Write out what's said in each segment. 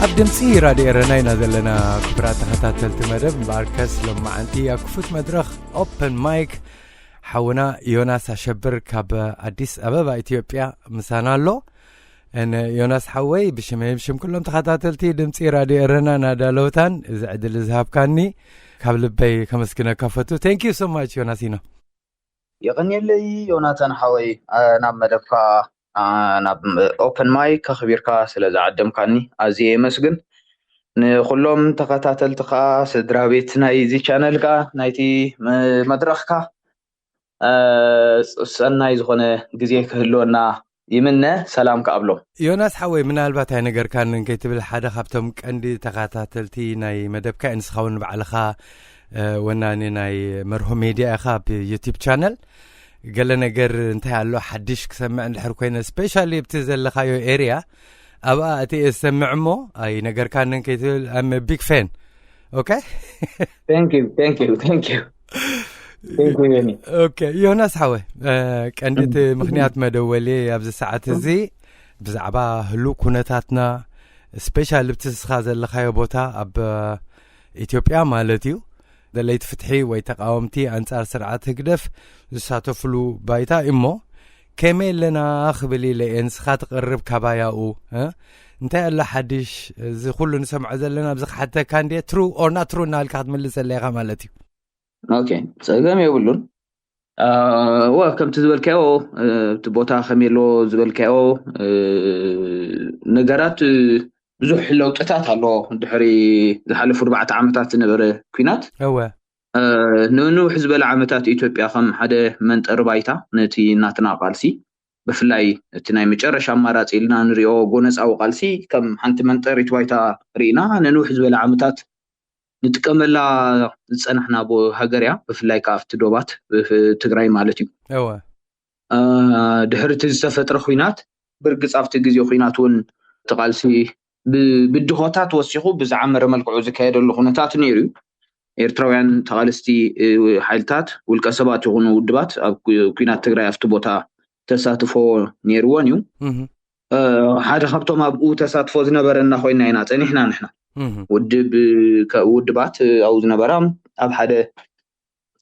ኣብ ድምፂ ራድዮ ኤረና ኢና ዘለና። ክቡራት ተኸታተልቲ መደብ፣ እምበኣርከስ ሎማዓንቲ ኣብ ክፉት መድረኽ ኦፕን ማይክ ሓውና ዮናስ ኣሸብር ካብ ኣዲስ ኣበባ ኢትዮጵያ ምሳና ኣሎ። ን ዮናስ ሓወይ፣ ብሽመይ ብሽም ኩሎም ተኸታተልቲ ድምፂ ራድዮ ኤረና ናዳለውታን እዚ ዕድል ዝሃብካኒ ካብ ልበይ ከመስግነካ ፈቱ። Thank you so much ዮናሲና። የቐንየለይ ዮናታን ሓወይ፣ ኣ፣ ናብ መደብካ፣ ኣ፣ ናብ ኦፕን ማይክ ከኽቢርካ ስለ ዝዓደምካኒ ኣዝየ የመስግን። ንኹሎም ተኸታተልትኻ፣ ስድራ ቤት ናይዚ ቻነልካ፣ ናይቲ መ-፣ መድረኽካ፣ ኣ፣ ስ-፣ ሰናይ ዝኾነ ግዜ ክህልወና ይምነ። ሰላም ከኣብሎ። ዮናስ ሓወይ፣ ምናልባት ኣይነገርካንን ከይትብል፣ ሓደ ካብቶም ቀንዲ ተኸታተልቲ ናይ መደብካ፣ ንስኻ እውን ባዕልኻ፣ እ፣ ወናኒ ናይ መርሆ ሜድያ ኢኻ ኣብ ዩቲብ ቻነል። ገለ ነገር እንታይ ኣሎ ሓድሽ ክሰምዕ እንድሕር ኮይነ፣ ስፔሻሊ ኣብቲ ዘለኻዮ ኤርያ፣ ኣብኣ ኣትየ ዝሰምዕ እሞ ኣይነገርካንን ከይትብል፣ I'm a big fan። ኦኬ? Thank you, thank you, thank you. Thank you, ዮኒ። ኦኬ፣ ዮናስ ሓወይ፣ እ፣ ቀንዲ እቲ ምኽንያት መደወሊ ኣብዚ ሰዓት እዚ ብዛዕባ ህሉው ኩነታትና፣ ስፔሻል ኣብቲ ንስኻ ዘለኻዮ ቦታ ኣብ፣ እ፣ ኢትዮጵያ ማለት እዩ፣ ደለይቲ ፍትሒ ወይ ተቃወምቲ ኣንጻር ስርዓት ህግደፍ ዝሳተፍሉ ባይታ እሞ፣ ከመይ ኣለና ክብል ኢለ እየ። ንስኻ ትቐርብ ካባያኡ፣ እ? እንታይ ኣሎ ሓድሽ? እዚ ኩሉ ንሰምዖ ዘለና ኣብዚ ክሓተካ እንድየ፣ ትሩ ኦር ናት ትሩ እናበልካ ክትምልሰለይ ኢኻ ማለት እዩ። ኦኬ፣ ጸገም የብሉን። አ፣ ወ-፣ ከምቲ ዝበልካዮ፣ እ፣ እቲ ቦታ ከመይ ኣሎ ዝበልካዮ፣ እ፣ ነገራት፣ እ፣ ብዙሕ ለውጥታት ኣሎ። ድሕሪ ዝሓለፉ ኣርባዕተ ዓመታት ዝነበረ ኲናት፣ እወ። እ፣ ንንውሕ ዝበለ ዓመታት ኢትዮጵያ ከም ሓደ መንጠሪ ባይታ ነቲ ናትና ቃልሲ፣ ብፍላይ እቲ ናይ መጨረሻ ኣማራጺ ኢልና ንሪኦ ጎነጻዊ ቃልሲ፣ ከም ሓንቲ መንጠሪት ባይታ ርኢና፣ ንንውሕ ዝበለ ዓመታት ንጥቀመላ ዝጸናሕና ቦ-፣ ሃገር እያ። ብፍላይ ከኣ ኣብቲ ዶባት፣ ብ-፣ ትግራይ ማለት እዩ። እወ። እ፣ ድሕሪ እቲ ዝተፈጥረ ኲናት፣ ብርግጽ ኣብቲ ግዜ ኲናት እውን እቲ ቃልሲ ብ-፣ ብድሆታት ወሲኹ ብዝዓመረ መልክዑ ዝካየደሉ ኩነታት ነይሩ እዩ። ኤርትራውያን ተቓለስቲ፣ እ፣ ሓይልታት፣ ውልቀ ሰባት ይኹኑ ውድባት ኣብ ኩ-፣ ኲናት ትግራይ ኣብቲ ቦታ ተሳትፎ ነይርዎን እዩ። እህ። እ፣ ሓደ ካብቶም ኣብኡ ተሳትፎ ዝነበረና ኮይና ኢና ጸኒሕና ንሕና። እህ። ውድብ፣ ከ-፣ ውድባት፣ እ፣ ኣብኡ ዝነበራ ኣብ ሓደ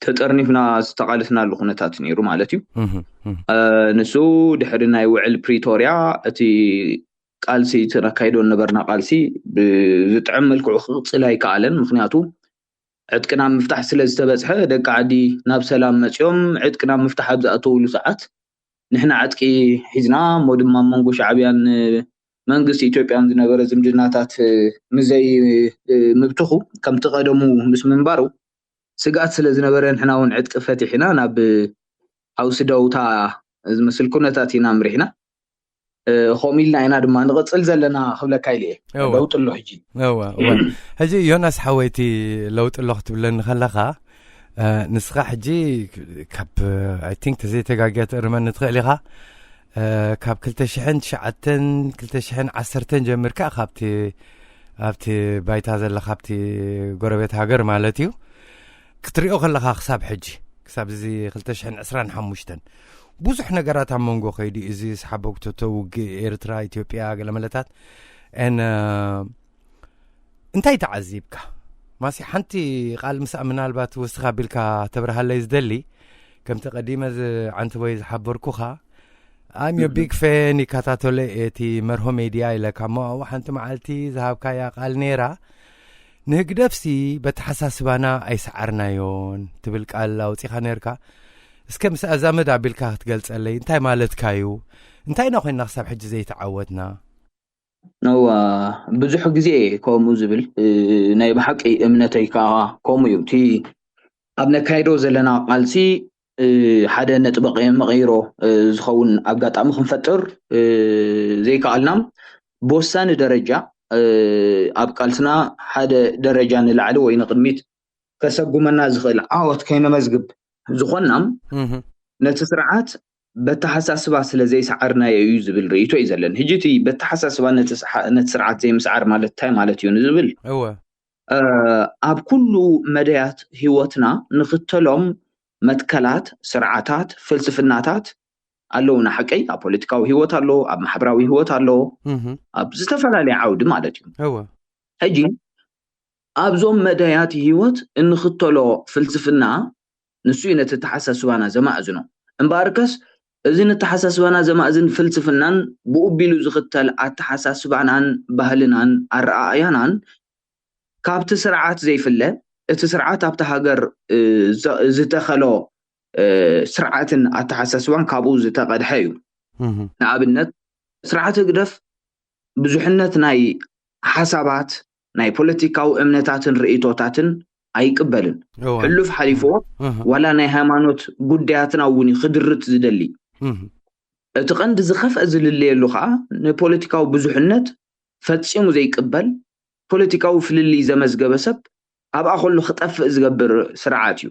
ተጠርኒፍና ዝተቓለስናሉ ኩነታት ነይሩ ማለት እዩ። እህ፣ እህ። እ፣ ንሱ ድሕሪ ናይ ውዕል ፕሪቶርያ እቲ ቃልሲ፣ እቲ ነካይዶ ዝነበርና ቃልሲ ብዝጥዕም መልክዑ ክቕጽል ኣይከኣለን። ምኽንያቱ ዕጥቅና ምፍታሕ ስለ ዝተበጽሐ፣ ደቂ ዓዲ ናብ ሰላም መጺኦም ዕጥቅና ምፍታሕ ኣብ ዝኣተውሉ ሰዓት፣ ንሕና ዕጥቂ ሒዝና፣ እሞ ድማ ኣብ መንጎ ሻዕብያን መንግስቲ ኢትዮጵያን ዝነበረ ዝምድናታት፣ እ፣ ምዘይ፣ እ፣ ምብትኹ፣ ከምቲ ቀደሙ ምስ ምንባሩ፣ ስግኣት ስለ ዝነበረ፣ ንሕና እውን ዕጥቂ ፈቲሕና ናብ ሓውሲ ደውታ ዝመስል ኩነታት ኢና ኣምሪሕና። እ፣ ከምኡ ኢልና ኢና ድማ ንቕጽል ዘለና ክብለካ ኢለ እየ። እወ። ለውጢ ኣሎ ሕጂ። እወ፣ እወ። ሕጂ ዮናስ ሓወይ፣ እቲ ለውጢ ኣሎ ክትብለኒ ከለኻ፣ እ፣ ንስኻ ሕጂ ካብ፣ I think፣ ተዘይተጋግየ ትእርመኒ ትኽእል ኢኻ። እ፣ ካብ ክልተ ሽሕን ትሽዓተን፣ ክልተ ሽሕን ዓሰርተን ጀሚርካ ካብቲ፣ ኣብቲ ባይታ ዘለኻ፣ ኣብቲ ጎረቤት ሃገር ማለት እዩ፣ ክትሪኦ ከለኻ ክሳብ ሕጂ፣ ክሳብ እዚ ክልተ ሽሕን ዕስራን ሓሙሽተን፣ ብዙሕ ነገራት ኣብ መንጎ ከይዱ እዩ። እዚ ዝሓበኩቶ ውግእ ኤርትራ፣ ኢትዮጵያ፣ ገለመለታት። And፣ እ፣ እንታይ ተዓዚብካ? ማሲ ሓንቲ ቃል ምስኣ ምናልባት ወስኻ ቢልካ ተብርሃለይ ዝደሊ፣ ከምቲ ቀዲመ ዝ-፣ ዓንተቦይ ዝሓበርኩኻ፣ I'm your big fan፣ ይከታተሎ እቲ መርሆ ሜድያ ኢለካ እሞ፣ ኣብኡ ሓንቲ መዓልቲ ዝሃብካያ ቃል ነይራ፣ ንህግደፍሲ በተሓሳስባና ኣይሰዓርናዮን ትብል ቃል ኣውጺኻ ነይርካ። እስከ ምስ ኣዛመድ ኣቢልካ ክትገልጸለይ፣ እንታይ ማለትካ እዩ? እንታይ ኢና ኮይንና ክሳብ ሕጂ ዘይተዓወትና? እዋ፣ ብዙሕ ግዜ ከምኡ ዝብል፣ እ፣ ናይ ብሓቂ እምነተይ ከኣ ከምኡ እዩ። እቲ ኣብ ነካይዶ ዘለና ቃልሲ ሓደ ነጥቢ መቐይሮ ዝኸውን ኣጋጣሚ ክንፈጥር ዘይከኣልና፣ ብወሳኒ ደረጃ ኣብ ቃልስና ሓደ ደረጃ ንላዕሊ ወይ ንቕድሚት ከሰጉመና ዝኽእል ዓወት ከይነመዝግብ ዝኾንና፣ ነቲ ስርዓት በተሓሳስባ ስለ ዘይሰዓርናዮ እዩ ዝብል ርእይቶ እዩ ዘለኒ። ሕጂ እቲ በተሓሳስባ ነቲ ስርዓት ዘይምስዓር ማለት እንታይ ማለት እዩ ንዝብል፣ ኣብ ኩሉ መዳያት ህይወትና ንኽተሎም መትከላት፣ ስርዓታት፣ ፍልስፍናታት ኣለውና። ሓቀይ ኣብ ፖለቲካዊ ህይወት ኣሎ፣ ኣብ ማሕበራዊ ህይወት ኣሎ፣ ኣብ ዝተፈላለየ ዓውዲ ማለት እዩ። ሕጂ ኣብዞም መዳያት ህይወት እንኽተሎ ፍልስፍና ንሱ እዩ ነቲ ኣተሓሳስባና ዘማእዝኖ። እምበኣርከስ እዚ ንተሓሳስባና ዘማእዝን ፍልስፍናን ብኡ ቢሉ ዝኽተል ኣተሓሳስባናን ባህልናን ኣረኣእያናን ካብቲ ስርዓት ዘይፍለ፣ እቲ ስርዓት ኣብቲ ሃገር ዝተኸሎ ስርዓትን ኣተሓሳስባን ካብኡ ዝተቐድሐ እዩ። ንኣብነት ስርዓት ህግደፍ ብዙሕነት ናይ ሓሳባት፣ ናይ ፖለቲካዊ እምነታትን ርእይቶታትን ኣይቅበልን። ሕሉፍ ሓሊፍዎ ዋላ ናይ ሃይማኖት ጉዳያትና እውን ክድርት ዝደሊ። እቲ ቀንዲ ዝኸፍአ ዝልለየሉ ከዓ ንፖለቲካዊ ብዙሕነት ፈጺሙ ዘይቅበል፣ ፖለቲካዊ ፍልልይ ዘመዝገበ ሰብ ኣብኣ ከሎ ክጠፍእ ዝገብር ስርዓት እዩ።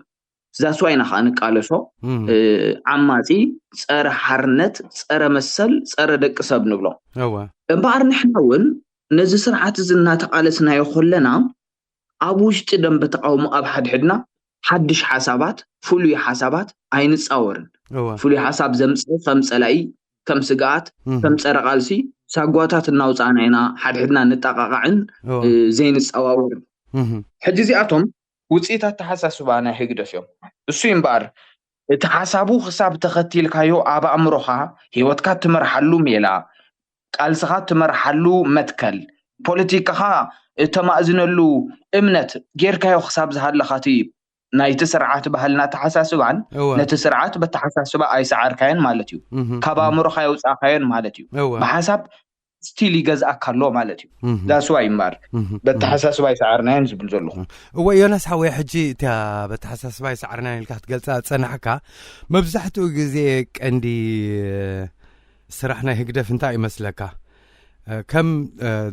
ዛስዋይና ከዓ ንቃለሶ ዓማፂ፣ ፀረ ሓርነት፣ ፀረ መሰል፣ ፀረ ደቂ ሰብ ንብሎ። እምበኣር ንሕና እውን ነዚ ስርዓት እዚ እናተቃለስናዮ ከለና ኣብ ውሽጢ ደንበ ተቃውሞ ኣብ ሓድሕድና ሓድሽ ሓሳባት፣ ፍሉይ ሓሳባት ኣይንፃወርን። ፍሉይ ሓሳብ ዘምፅእ ከም ፀላኢ፣ ከም ስግኣት፣ ከም ፀረ ቃልሲ ሳጓታት እናውፃእና ኢና ሓድሕድና ንጠቃቃዕን ዘይንፀዋወርን። ሕጂ እዚኣቶም ውፅኢት ኣተሓሳስባ ናይ ህግደፍ እዮም። እሱ እምበኣር እቲ ሓሳቡ ክሳብ ተኸቲልካዮ ኣብ ኣእምሮኻ ህይወትካ ትመርሓሉ ሜላ፣ ቃልስኻ ትመርሓሉ መትከል፣ ፖለቲካኻ እተማእዝነሉ እምነት ጌርካዮ ክሳብ ዝሃለኻቲ ናይቲ ስርዓት ባህልና ኣተሓሳስባን ነቲ ስርዓት በተሓሳስባ ኣይሰዓርካዮን ማለት እዩ። ካብ ኣእምሮኻ የውፃእካዮን ማለት እዩ። ብሓሳብ ስቲል ይገዝኣካ ኣሎ ማለት እዩ። ዳስዋ ይምባር በተሓሳስባ ኣይሰዓርናዮን ዝብል ዘለኹ። እወ ዮናስ ሓወይ፣ ሕጂ እቲያ በተሓሳስባ ኣይሰዓርናዮን ኢልካ ክትገልፃ ዝፀናሕካ መብዛሕትኡ ግዜ ቀንዲ ስራሕ ናይ ህግደፍ እንታይ ይመስለካ? ከም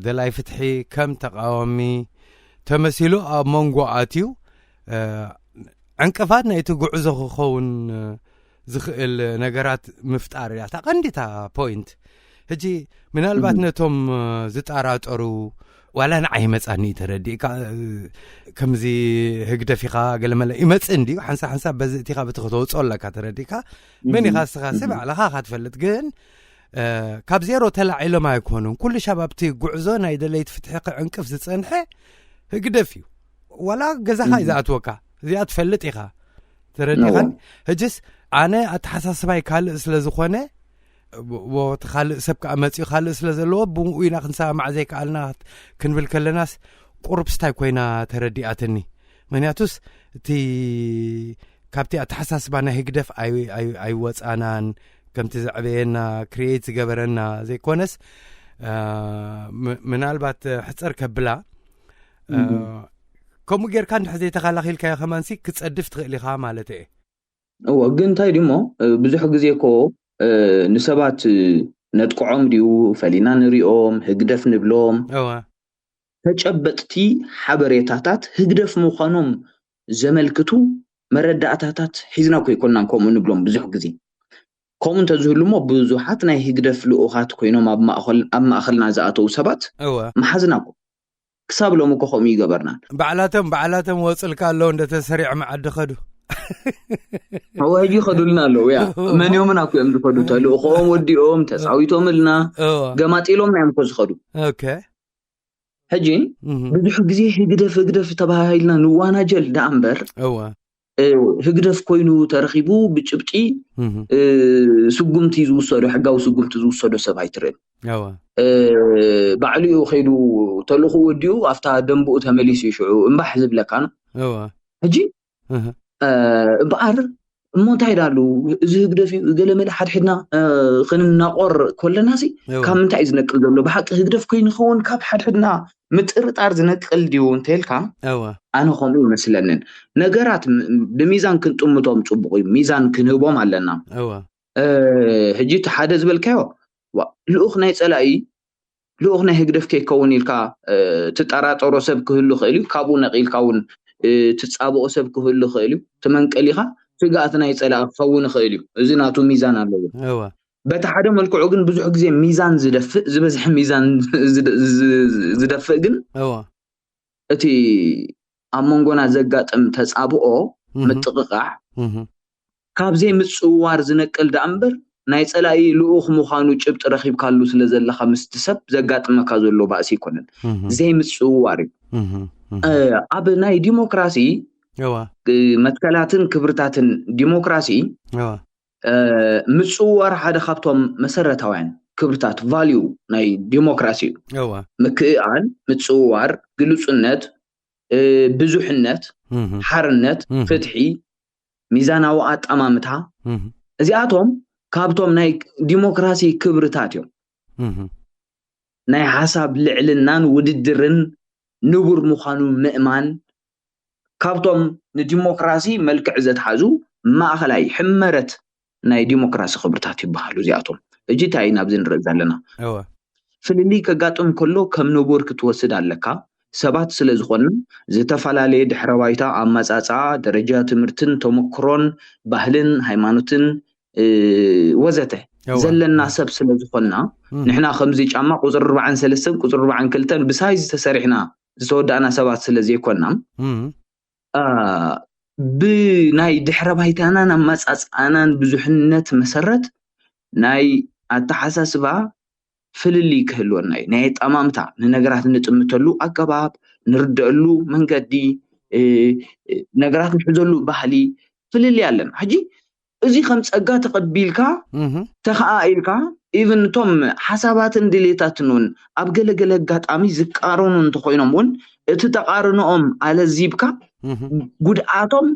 ደላይ ፍትሒ፣ ከም ተቃዋሚ ተመሲሉ ኣብ መንጎ ኣትዩ ዕንቅፋት ናይቲ ጉዕዞ ክኸውን ዝኽእል ነገራት ምፍጣር እያ እታ ቀንዲታ ፖይንት። ሕጂ ምናልባት ነቶም ዝጠራጠሩ ዋላ ንዓይ ይመፃኒ እዩ ተረዲእካ፣ ከምዚ ህግደፍ ኢኻ ገለመለ ይመፅእ እንድዩ ሓንሳ ሓንሳ በዚ እቲኻ በቲ ከተወፅኦ ኣለካ ተረዲእካ። መን ኢኻ እስኻ ሲ ባዕልኻ ኢኻ ትፈልጥ። ግን ካብ ዜሮ ተላዒሎም ኣይኮኑን። ኩሉ ሻብ ኣብቲ ጉዕዞ ናይ ደለይቲ ፍትሒ ክዕንቅፍ ዝፀንሐ ህግደፍ እዩ። ዋላ ገዛኻ እዩ ዝኣትወካ፣ እዚኣ ትፈልጥ ኢኻ። ተረዲኻን? ሕጅስ ኣነ ኣተሓሳስባይ ካልእ ስለ ዝኾነ ቦቲ ካልእ ሰብ ከዓ መፅኡ ካልእ ስለ ዘለዎ ብኡ ኢና ክንሰማማዕ ዘይከኣልና ክንብል ከለናስ ቁሩብ ስታይ ኮይና ተረዲኣትኒ። ምክንያቱስ እቲ ካብቲ ኣተሓሳስባ ናይ ህግደፍ ኣይወፃናን፣ ከምቲ ዘዕበየና ክሪኤት ዝገበረና ዘይኮነስ ምናልባት ሕፀር ከብላ ከምኡ ጌርካ እንድሕር ዘይተኸላኺልካዮ ከማንሲ ክፀድፍ ትኽእል ኢኻ ማለት እየ። እዎ፣ ግን እንታይ ድሞ ብዙሕ ግዜ እኮ ንሰባት ነጥቅዖም ድዩ፣ ፈሊና ንሪኦም፣ ህግደፍ ንብሎም። ተጨበጥቲ ሓበሬታታት ህግደፍ ምዃኖም ዘመልክቱ መረዳእታታት ሒዝና እኮ ኣይኮንናን ከምኡ ንብሎም ብዙሕ ግዜ። ከምኡ እንተዝህሉ እሞ ብዙሓት ናይ ህግደፍ ልኡኻት ኮይኖም ኣብ ማእኸልና ዝኣተዉ ሰባት ምሓዝና እኮ። ክሳብ ሎም እኮ ከምኡ ይገበርና። ባዕላቶም ባዕላቶም ወፅልካ ኣለዉ እንደ ተሰሪዖም ዓዲ ኸዱ። እወ፣ ሕጂ ይኸዱልና ኣለዉ። ያ መን እዮምን ኣኮ እዮም ዝኸዱ። ተልእኾኦም ወዲኦም ተፃዊቶምልና ገማጢሎምና እዮም እኮ ዝኸዱ። ሕጂ ብዙሕ ግዜ ህግደፍ ህግደፍ ተባሂልና ንዋናጀል ደኣ እምበር ህግደፍ ኮይኑ ተረኺቡ ብጭብጢ ስጉምቲ ዝውሰዶ፣ ሕጋዊ ስጉምቲ ዝውሰዶ ሰብ ኣይትርእን። ባዕሉ እዩ ከይዱ ተልእኹ ወዲኡ ኣብታ ደንብኡ ተመሊሱ እዩ ሽዑ እምባሕ ዝብለካ ነው። ሕጂ እምበኣር እሞ እንታይ ዳሉ፣ እዚ ህግደፍ እዩ፣ ገለመለ ሓድሕድና ክንናቆር ከለና ሲ ካብ ምንታይ እዩ ዝነቅል ዘሎ? ብሓቂ ህግደፍ ኮይኑ ይኸውን? ካብ ሓድሕድና ምጥርጣር ዝነቅል ድዩ እንተልካ፣ ኣነ ከምኡ ይመስለንን። ነገራት ብሚዛን ክንጥምቶም ጽቡቕ እዩ፣ ሚዛን ክንህቦም ኣለና። ሕጂ እቲ ሓደ ዝበልካዮ ልኡኽ ናይ ጸላኢ ልኡኽ ናይ ህግደፍ ከይከውን ኢልካ ትጠራጠሮ ሰብ ክህሉ ይኽእል እዩ። ካብኡ ነቒልካ እውን ትጻብኦ ሰብ ክህሉ ይኽእል እዩ። ትመንቀሊኻ ስግኣት ናይ ጸላኢ ክኸውን ይኽእል እዩ። እዚ ናቱ ሚዛን ኣለዎ። በቲ ሓደ መልክዑ ግን ብዙሕ ግዜ ሚዛን ዝደፍእ፣ ዝበዝሐ ሚዛን ዝደፍእ ግን እቲ ኣብ መንጎና ዘጋጥም ተጻብኦ ምጥቕቓዕ ካብ ዘይምጽውዋር ዝነቅል ደኣ እምበር፣ ናይ ጸላኢ ልኡኽ ምዃኑ ጭብጢ ረኺብካሉ ስለ ዘለኻ ምስቲ ሰብ ዘጋጥመካ ዘሎ ባእሲ ኣይኮነን። ዘይምጽውዋር እዩ። ኣብ ናይ ዲሞክራሲ መትከላትን ክብርታትን ዲሞክራሲ ምጽውዋር ሓደ ካብቶም መሰረታውያን ክብርታት፣ ቫልዩ ናይ ዲሞክራሲ እዩ። ምክእኣል፣ ምጽውዋር፣ ግሉጽነት፣ ብዙሕነት፣ ሓርነት፣ ፍትሒ፣ ሚዛናዊ ኣጠማምታ፣ እዚኣቶም ካብቶም ናይ ዲሞክራሲ ክብርታት እዮም። ናይ ሓሳብ ልዕልናን ውድድርን ንቡር ምዃኑ ምእማን፣ ካብቶም ንዲሞክራሲ መልክዕ ዘትሓዙ ማእኸላይ ሕመረት ናይ ዲሞክራሲ ክብርታት ይበሃሉ። እዚኣቶም እጂ እንታይ ኢና ኣብዚ ንርኢ ዘለና? ፍልልይ ከጋጥም ከሎ ከም ንቡር ክትወስድ ኣለካ። ሰባት ስለ ዝኾንና፣ ዝተፈላለየ ድሕረ ባይታ፣ ኣመጻጽኣ፣ ደረጃ ትምህርትን ተመክሮን፣ ባህልን ሃይማኖትን፣ ወዘተ ዘለና ሰብ ስለ ዝኾንና፣ ንሕና ከምዚ ጫማ ቁጽሪ ኣርባዓን ሰለስተን ቁጽሪ ኣርባዓን ክልተን ብሳይዝ ተሰሪሕና ዝተወዳእና ሰባት ስለ ዘይኮንና፣ ብናይ ድሕረ ባይታናን ኣመጻጽኣናን ብዙሕነት መሰረት ናይ ኣተሓሳስባ ፍልልይ ክህልወና እዩ። ናይ ኣጠማምታ፣ ንነገራት ንጥምተሉ ኣገባብ፣ ንርደአሉ መንገዲ፣ ነገራት ንሕዘሉ ባህሊ ፍልልይ ኣለና። ሕጂ እዚ ከም ጸጋ ተቐቢልካ፣ ተኸኣኢልካ፣ ኢቭን እቶም ሓሳባትን ድሌታትን እውን ኣብ ገለገለ ኣጋጣሚ ዝቃረኑ እንተኾይኖም እውን፣ እቲ ተቓርንኦም ኣለዚብካ፣ ጉድኣቶም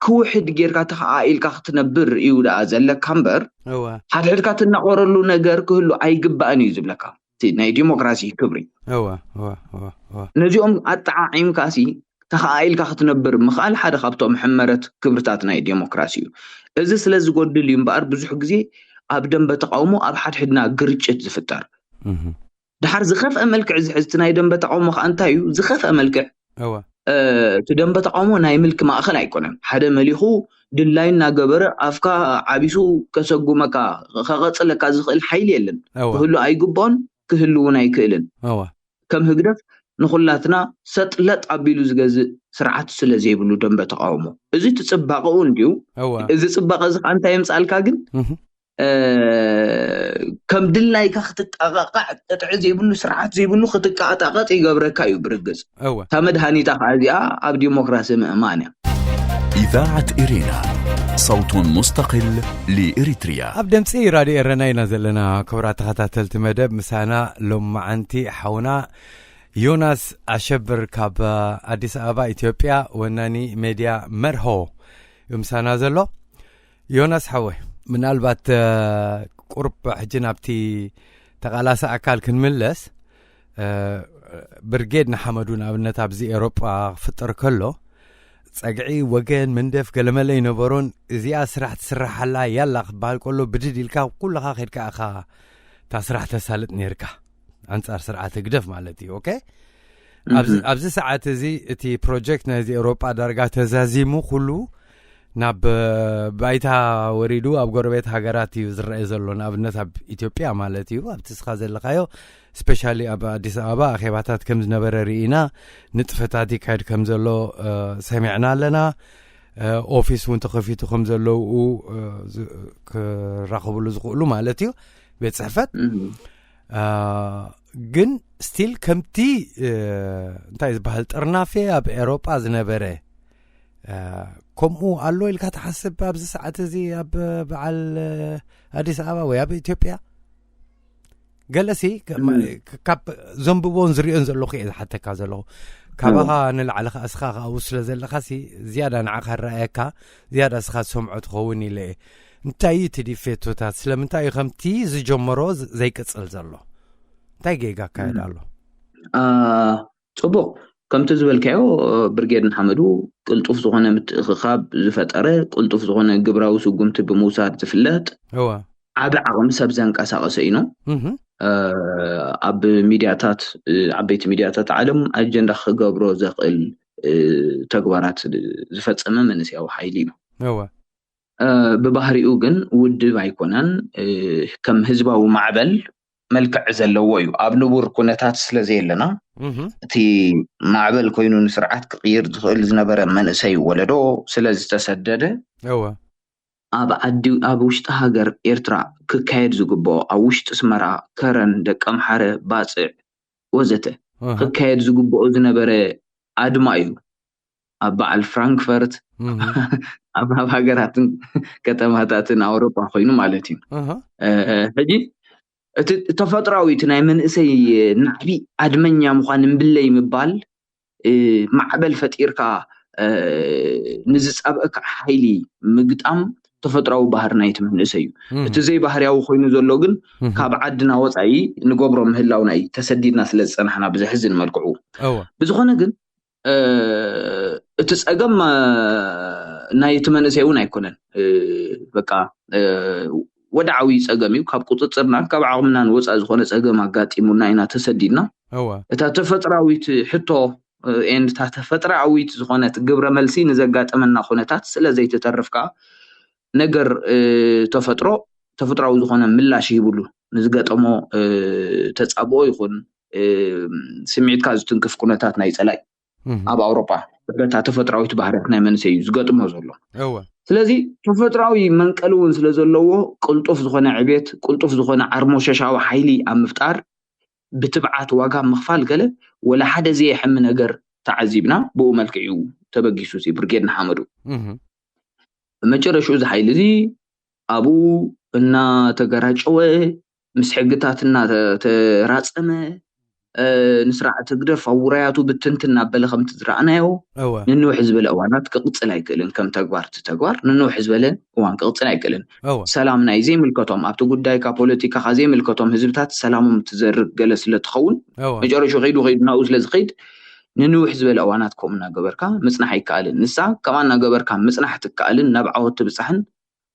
ክውሕድ ጌርካ ተኸኣኢልካ ክትነብር እዩ ደኣ ዘለካ እምበር፣ ሓድሕድካ ትናቆረሉ ነገር ክህሉ ኣይግባእን እዩ ዝብለካ። እቲ ናይ ዲሞክራሲ ክብሪ። ነዚኦም ኣጠዓዒምካ ሲ ተኸኣኢልካ ክትነብር ምኽኣል ሓደ ካብቶም ሕመረት ክብርታት ናይ ዲሞክራሲ እዩ። እዚ ስለ ዝጎድል እዩ እምበኣር ብዙሕ ግዜ ኣብ ደንበ ተቃውሞ ኣብ ሓድሕድና ግርጭት ዝፍጠር። ድሓር ዝኸፍአ መልክዕ ዝሕዝ እቲ ናይ ደንበ ተቃውሞ ከኣ እንታይ እዩ? ዝኸፍአ መልክዕ እቲ ደንበ ተቃውሞ ናይ ምልኪ ማእኸል ኣይኮነን። ሓደ መሊኹ ድላዩ እናገበረ ኣፍካ ዓቢሱ ከሰጉመካ፣ ከቐጽለካ ዝኽእል ሓይሊ የለን። ክህሉ ኣይግብኦን፣ ክህሉ እውን ኣይክእልን። ከም ህግደፍ ንኹላትና ሰጥ ለጥ ኣቢሉ ዝገዝእ ስርዓት ስለ ዘይብሉ ደንበ ተቃውሞ። እዚ እቲ ጽባቐኡ እንድዩ። እዚ ጽባቐ እዚ ከኣ እንታይ የምጻልካ ግን? ከም ድላይካ ክትጠቓቃዕ፣ ቅጥዒ ዘይብሉ፣ ስርዓት ዘይብሉ ክትቀኣጣቐጥ ይገብረካ እዩ ብርግጽ። እታ መድሃኒታ ከኣ እዚኣ ኣብ ዲሞክራሲ ምእማን እያ። إذاعة إرينا، صوت مستقل لإريتريا. ኣብ ድምፂ ራድዮ ኤረና ኢና ዘለና። ክቡራት ተኸታተልቲ መደብ፣ ምሳና ሎማዓንቲ ሓውና ዮናስ ኣሸብር ካብ ኣዲስ ኣበባ ኢትዮጵያ፣ ወናኒ ሜድያ መርሆ እዩ ምሳና ዘሎ። ዮናስ ሓወይ፣ ምናልባት ቁርብ ሕጂ ናብቲ ተቓላሲ ኣካል ክንምለስ፣ ብርጌድ ንሓመዱ ንኣብነት ኣብዚ ኤሮጳ ክፍጠር ከሎ ጸግዒ፣ ወገን፣ መንደፍ፣ ገለመለ ይነበሮን እዚኣ ስራሕ ትስራሓላ ያላ ክበሃል ከሎ ብድድ ኢልካ ኩልኻ ከድካ ኢኻ እታ ስራሕ ተሳልጥ ነርካ፣ ኣንጻር ስርዓት ህግደፍ ማለት እዩ። ኦኬ፣ ኣብዚ ሰዓት እዚ እቲ ፕሮጀክት ናይዚ ኤውሮጳ ዳርጋ ተዛዚሙ ኩሉ ናብ ባይታ ወሪዱ ኣብ ጎረቤት ሃገራት እዩ ዝረአ ዘሎ። ንኣብነት ኣብ ኢትዮጵያ ማለት እዩ፣ ኣብቲ እስኻ ዘለኻዮ፣ ስፔሻሊ ኣብ ኣዲስ ኣበባ ኣኼባታት ከም ዝነበረ ርኢና፣ ንጥፈታት ይካየድ ከም ዘሎ ሰሚዕና ኣለና። ኦፊስ እውን ተኸፊቱ ከም ዘለዉ ክራኸብሉ ዝኽእሉ ማለት እዩ፣ ቤት ጽሕፈት። ግን ስቲል ከምቲ እንታይ ዝበሃል ጥርናፌ ኣብ ኤሮጳ ዝነበረ ከምኡ ኣሎ ኢልካ ትሓስብ ኣብዚ ሰዓት እዚ ኣብ በዓል ኣዲስ ኣበባ ወይ ኣብ ኢትዮጵያ? ገለሲ ከ- ም። ማ- ክ- ካብ ዘንብቦን ዝሪኦን ዘለኹ እየ ዝሓተካ ዘለኹ። ካባኻ ንላዕሊ ከኣ እስኻ ኣብኡ ስለ ዘለኻሲ ዝያዳ ንዓኻ ረኣየካ፣ ዝያዳ እስኻ ዝሰምዖ ትኸውን ኢለ እየ። እንታይ እዩ እቲ ዲፌቶታት? ስለምንታይ እዩ ከምቲ ዝጀመሮ ዝ- ዘይቅጽል ዘሎ? እንታይ ጌጋ ኣካየድ ኣሎ? ጽቡቕ። ከምቲ ዝበልካዮ፣ ብርጌድ ንሓመዱ ቅልጡፍ ዝኾነ ምትእኽኻብ ዝፈጠረ፣ ቅልጡፍ ዝኾነ ግብራዊ ስጉምቲ ብምውሳድ ዝፍለጥ፣ እወ ዓቢ ዓቕሚ ሰብ ዘንቀሳቐሰ እዩ። እህ ኣብ ሚድያታት፣ ዓበይቲ ሚድያታት ዓለም ኣጀንዳ ክገብሮ ዘኽእል ተግባራት ዝፈጸመ መንእሰያዊ ሓይሊ እዩ። እወ ብባህሪኡ ግን ውድብ ኣይኮነን። ከም ህዝባዊ ማዕበል መልክዕ ዘለዎ እዩ። ኣብ ንቡር ኩነታት ስለ ዘየለና፣ እህ እቲ ማዕበል ኮይኑ ንስርዓት ክቕይር ዝኽእል ዝነበረ መንእሰይ ወለዶ ስለ ዝተሰደደ፣ እወ ኣብ ዓዲ፣ ኣብ ውሽጢ ሃገር ኤርትራ ክካየድ ዝግብኦ፣ ኣብ ውሽጢ ኣስመራ፣ ከረን፣ ደቀምሓረ፣ ባጽዕ ወዘተ እህ ክካየድ ዝግብኦ ዝነበረ ኣድማ እዩ ኣብ በዓል ፍራንክፈርት እህ ኣብ ኣብ ሃገራትን ከተማታትን ኣውሮጳ ኮይኑ ማለት እዩ። እህ ሕጂ እቲ ተፈጥራዊ፣ እቲ ናይ መንእሰይ ናዕቢ ኣድመኛ ምዃን እምብለይ ምባል፣ ማዕበል ፈጢርካ ንዝጻብእካ ሓይሊ ምግጣም ተፈጥራዊ ባህሪ ናይቲ መንእሰይ እዩ። እህ እቲ ዘይባህርያዊ ኮይኑ ዘሎ ግን ካብ ዓድና ወጻኢ ንገብሮ ምህላውና እዩ፣ ተሰዲድና ስለ ዝጸናሕና ብዘሕዝን መልክዑ። እወ ብዝኾነ ግን እቲ ጸገም ናይቲ መንእሰይ እውን ኣይኮነን። በቃ ወድዓዊ ጸገም እዩ። ካብ ቁጽጽርናን ካብ ዓቕምናን ወጻኢ ዝኾነ ጸገም ኣጋጢሙና ኢና ተሰዲድና። እወ እታ ተፈጥራዊት ሕቶ ኤንድ እታ ተፈጥራዊት ዝኾነት ግብረ መልሲ ንዘጋጠመና ኩነታት ስለ ዘይትተርፍ ከኣ ነገር ተፈጥሮ ተፈጥራዊ ዝኾነ ምላሽ ይህብሉ። ንዝገጠሞ ተጻብኦ ይኹን ስምዒትካ ዝትንክፍ ኩነታት ናይ ጸላኢ ኣብ ኣውሮጳ በታ ተፈጥራዊት ባህርያት ናይ መንእሰይ እዩ ዝገጥሞ ዘሎ። እወ ስለዚ ተፈጥራዊ መንቀሊ እውን ስለ ዘለዎ ቅልጡፍ ዝኾነ ዕቤት፣ ቅልጡፍ ዝኾነ ዓርሞሸሻዊ ሓይሊ ኣብ ምፍጣር ብትብዓት ዋጋ ምኽፋል ገለ ወላ ሓደ ዘየሕሚ ነገር ተዓዚብና። ብኡ መልክዕ እዩ ተበጊሱ እቲ ብርጌድ ንሓመዱ። እህ መጨረሽኡ እዚ ሓይሊ እዚ ኣብኡ እናተገራጨወ ምስ ሕግታት እናተራጸመ፣ ንስርዓት ህግደፍ ኣብ ውራያቱ ብትንትን እናበለ ከምቲ ዝረኣናዮ እወ ንንውሕ ዝበለ እዋናት ክቕጽል ኣይክእልን። ከም ተግባር እቲ ተግባር ንንውሕ ዝበለ እዋን ክቕጽል ኣይክእልን። እወ ሰላም ናይ ዘይምልከቶም፣ ኣብቲ ጉዳይካ ፖለቲካኻ ዘይምልከቶም ህዝብታት ሰላሞም ትዘርግ ገለ ስለ ትኸውን እወ መጨረሹ ከይዱ ከይዱ ናብኡ ስለ ዝኸይድ ንንውሕ ዝበለ እዋናት ከምኡ እናገበርካ ምጽናሕ ኣይከኣልን። ንሳ ከምኣ እናገበርካ ምጽናሕ ትከኣልን ናብ ዓወት ትብጻሕን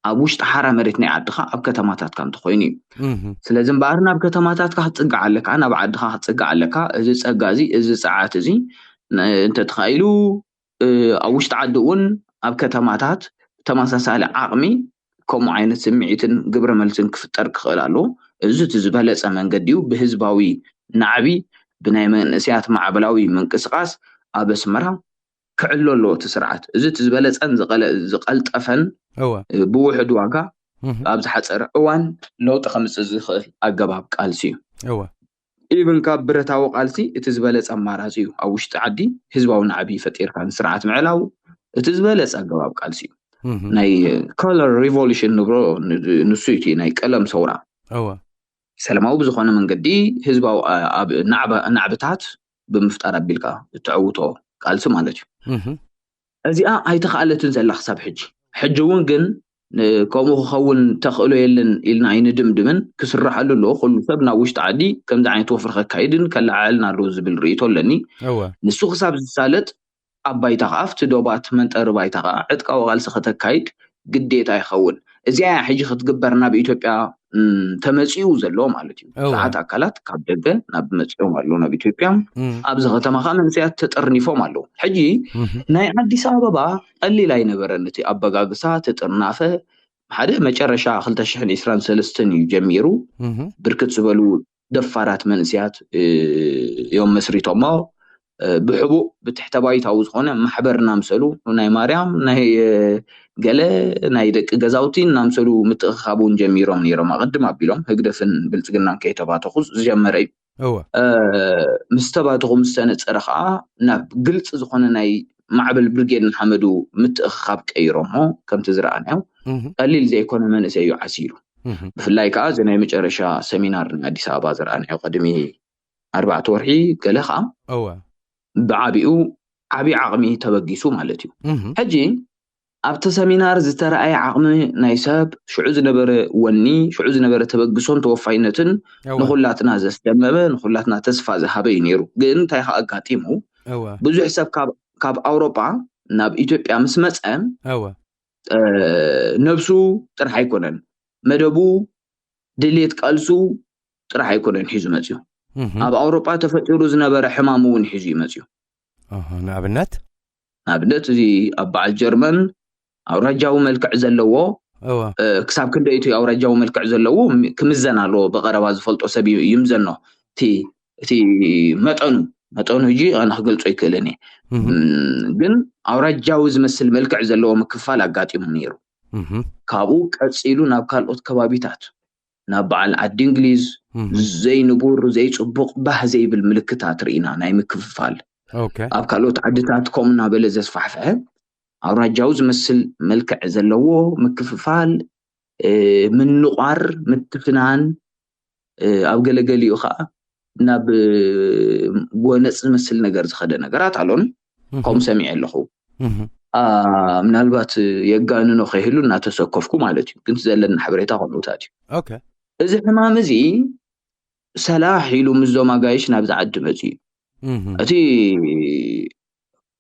ኣብ ውሽጢ ሓራ መሬት ናይ ዓድኻ ኣብ ከተማታትካ እንተኾይኑ እዩ። እህ ስለዚ እምበኣር ናብ ከተማታትካ ክትጽጋዕ ኣለካ፣ ናብ ዓድኻ ክትጽጋዕ ኣለካ። እዚ ጸጋ እዚ፣ እዚ ጸዓት እዚ ን- እንተተኻኢሉ ኣብ ውሽጢ ዓዲ እውን ኣብ ከተማታት ተመሳሳሊ ዓቕሚ ከምኡ ዓይነት ስምዒትን ግብረ መልስን ክፍጠር ክኽእል ኣለዎ። እዚ እቲ ዝበለጸ መንገዲ እዩ። ብህዝባዊ ናዕቢ፣ ብናይ መንእሰያት ማዕበላዊ ምንቅስቃስ ኣብ ኣስመራ ክዕሎ ኣለዎ እቲ ስርዓት። እዚ እቲ ዝበለጸን ዝቐለ- ዝቐልጠፈን እወ ብውሕድ ዋጋ እህ ኣብ ዝሓጸረ እዋን ለውጢ ከምጽእ ዝኽእል ኣገባብ ቃልሲ እዩ። እወ ኢቭን ካብ ብረታዊ ቃልሲ እቲ ዝበለጸ ኣማራጺ እዩ። ኣብ ውሽጢ ዓዲ ህዝባዊ ናዕቢ ፈጢርካ ንስርዓት ምዕላው እቲ ዝበለጸ ኣገባብ ቃልሲ እዩ። እህ ናይ ኮለር ሪቮሉሽን ንብሎ ን- ንሱ እዩ፣ እቲ ናይ ቀለም ሰውራ። እወ ሰላማዊ ብዝኾነ መንገዲ ህዝባዊ ኣ- ኣብ ናዕባ- ናዕብታት ብምፍጣር ኣቢልካ እትዕውቶ ቃልሲ ማለት እዩ። እህ እዚኣ ኣይተኻእለትን ዘላ ክሳብ ሕጂ። ሕጂ እውን ግን ን- ከምኡ ክኸውን ተኽእሎ የለን ኢልና ኣይንድምድምን። ክስራሓሉ ኣለዎ። ኩሉ ሰብ ናብ ውሽጢ ዓዲ ከምዚ ዓይነት ወፍሪ ከካይድን ከለዓዕልን ኣለዎ ዝብል ርእይቶ ኣለኒ። እወ ንሱ ክሳብ ዝሳለጥ ኣብ ባይታ ከኣ ኣብቲ ዶባት መንጠሪ ባይታ ከኣ ዕጥቃዊ ቃልሲ ከተካይድ ግዴታ ይኸውን። እዚኣ እያ ሕጂ ክትግበር ናብ ኢትዮጵያ እም፣ ተመጺኡ ዘሎ ማለት እዩ። እወ። ብዙሓት ኣካላት ካብ ደገ ናብ መጺኦም ኣለዉ ናብ ኢትዮጵያ። እም፣ ኣብዚ ከተማ ከኣ መንእሰያት ተጠርኒፎም ኣለዉ። ሕጂ እህ ናይ ኣዲስ ኣበባ ቀሊል ኣይነበረን እቲ ኣበጋግሳ፣ ተጠርናፈ። ሓደ መጨረሻ ክልተ ሽሕን ዕስራን ሰለስተን እዩ ጀሚሩ። እህ ብርክት ዝበሉ ደፋራት መንእሰያት እ፣ እዮም መስሪቶሞ። እ፣ ብሕቡእ ብትሕተ ባይታዊ ዝኾነ ማሕበር እናምሰሉ ናይ ማርያም ናይ እ፣ ገለ ናይ ደቂ ገዛውቲ እናምሰሉ ምትእኽኻብ እውን ጀሚሮም ነይሮም። ኣቐድም ኣቢሎም ህግደፍን ብልጽግናን ከይተባተኹ ዝጀመረ እዩ። እወ እ፣ ምስ ተባተኹ ምስ ተነጸረ ከዓ ናብ ግልጺ ዝኾነ ናይ ማዕበል ብርጌድ ንሓመዱ ምትእኽኻብ ቀይሮሞ። ከምቲ ዝረኣናዮ እህ ቀሊል ዘይኮነ መንእሰይ እዩ ዓሲሉ። ብፍላይ ከዓ እዚ ናይ መጨረሻ ሰሚናር ናይ ኣዲስ ኣበባ ዝረኣናዮ ቅድሚ ኣርባዕተ ወርሒ ገለ ከዓ እወ ብዓቢኡ ዓብዪ ዓቕሚ ተበጊሱ ማለት እዩ። ሕጂ ኣብቲ ሰሚናር ዝተረኣየ ዓቕሚ ናይ ሰብ፣ ሽዑ ዝነበረ ወኒ፣ ሽዑ ዝነበረ ተበግሶን ተወፋይነትን ንኹላትና ዘስደመመ፣ ንኹላትና ተስፋ ዝሃበ እዩ ነይሩ። ግን እንታይ ከዓ ኣጋጢሙ? ብዙሕ ሰብ ካብ ኣውሮጳ ናብ ኢትዮጵያ ምስ መፀ ነብሱ ጥራሕ ኣይኮነን፣ መደቡ፣ ድሌት ቃልሱ ጥራሕ ኣይኮነን ሒዙ መፅዩ። ኣብ ኣውሮጳ ተፈጢሩ ዝነበረ ሕማም እውን ሒዙ ይመፅዩ። ንኣብነት ንኣብነት እዚ ኣብ በዓል ጀርመን ኣውራጃዊ መልክዕ ዘለዎ ክሳብ ክንደይ እቲ ኣውራጃዊ መልክዕ ዘለዎ ክምዘን ኣለዎ። ብቐረባ ዝፈልጦ ሰብ ይምዘኖ እቲ መጠኑ መጠኑ ሕጂ ኣነ ክገልጾ ኣይክእልን እየ። ግን ኣውራጃዊ ዝመስል መልክዕ ዘለዎ ምክፋል ኣጋጢሙ ነይሩ። ካብኡ ቀፂሉ ናብ ካልኦት ከባቢታት ናብ በዓል ዓዲ እንግሊዝ ዘይንቡር ዘይፅቡቕ ባህ ዘይብል ምልክታት ርኢና ናይ ምክፍፋል። ኣብ ካልኦት ዓድታት ከምኡ እናበለ ዘስፋሕፍሐ ኣውራጃዊ ዝመስል መልክዕ ዘለዎ ምክፍፋል፣ ምንቋር፣ ምትፍናን፣ ኣብ ገለገሊኡ ከዓ ናብ ጎነፅ ዝመስል ነገር ዝኸደ ነገራት ኣሎን። ከምኡ ሰሚዐ ኣለኹ። ምናልባት የጋንኖ ከይህሉ እናተሰከፍኩ ማለት እዩ። ግን ዘለና ሓበሬታ ከምኡታት እዩ። እዚ ሕማም እዚ ሰላሕ ኢሉ ምስዞም ኣጋይሽ ናብዚ ዓዲ መፅዩ እዩ። እቲ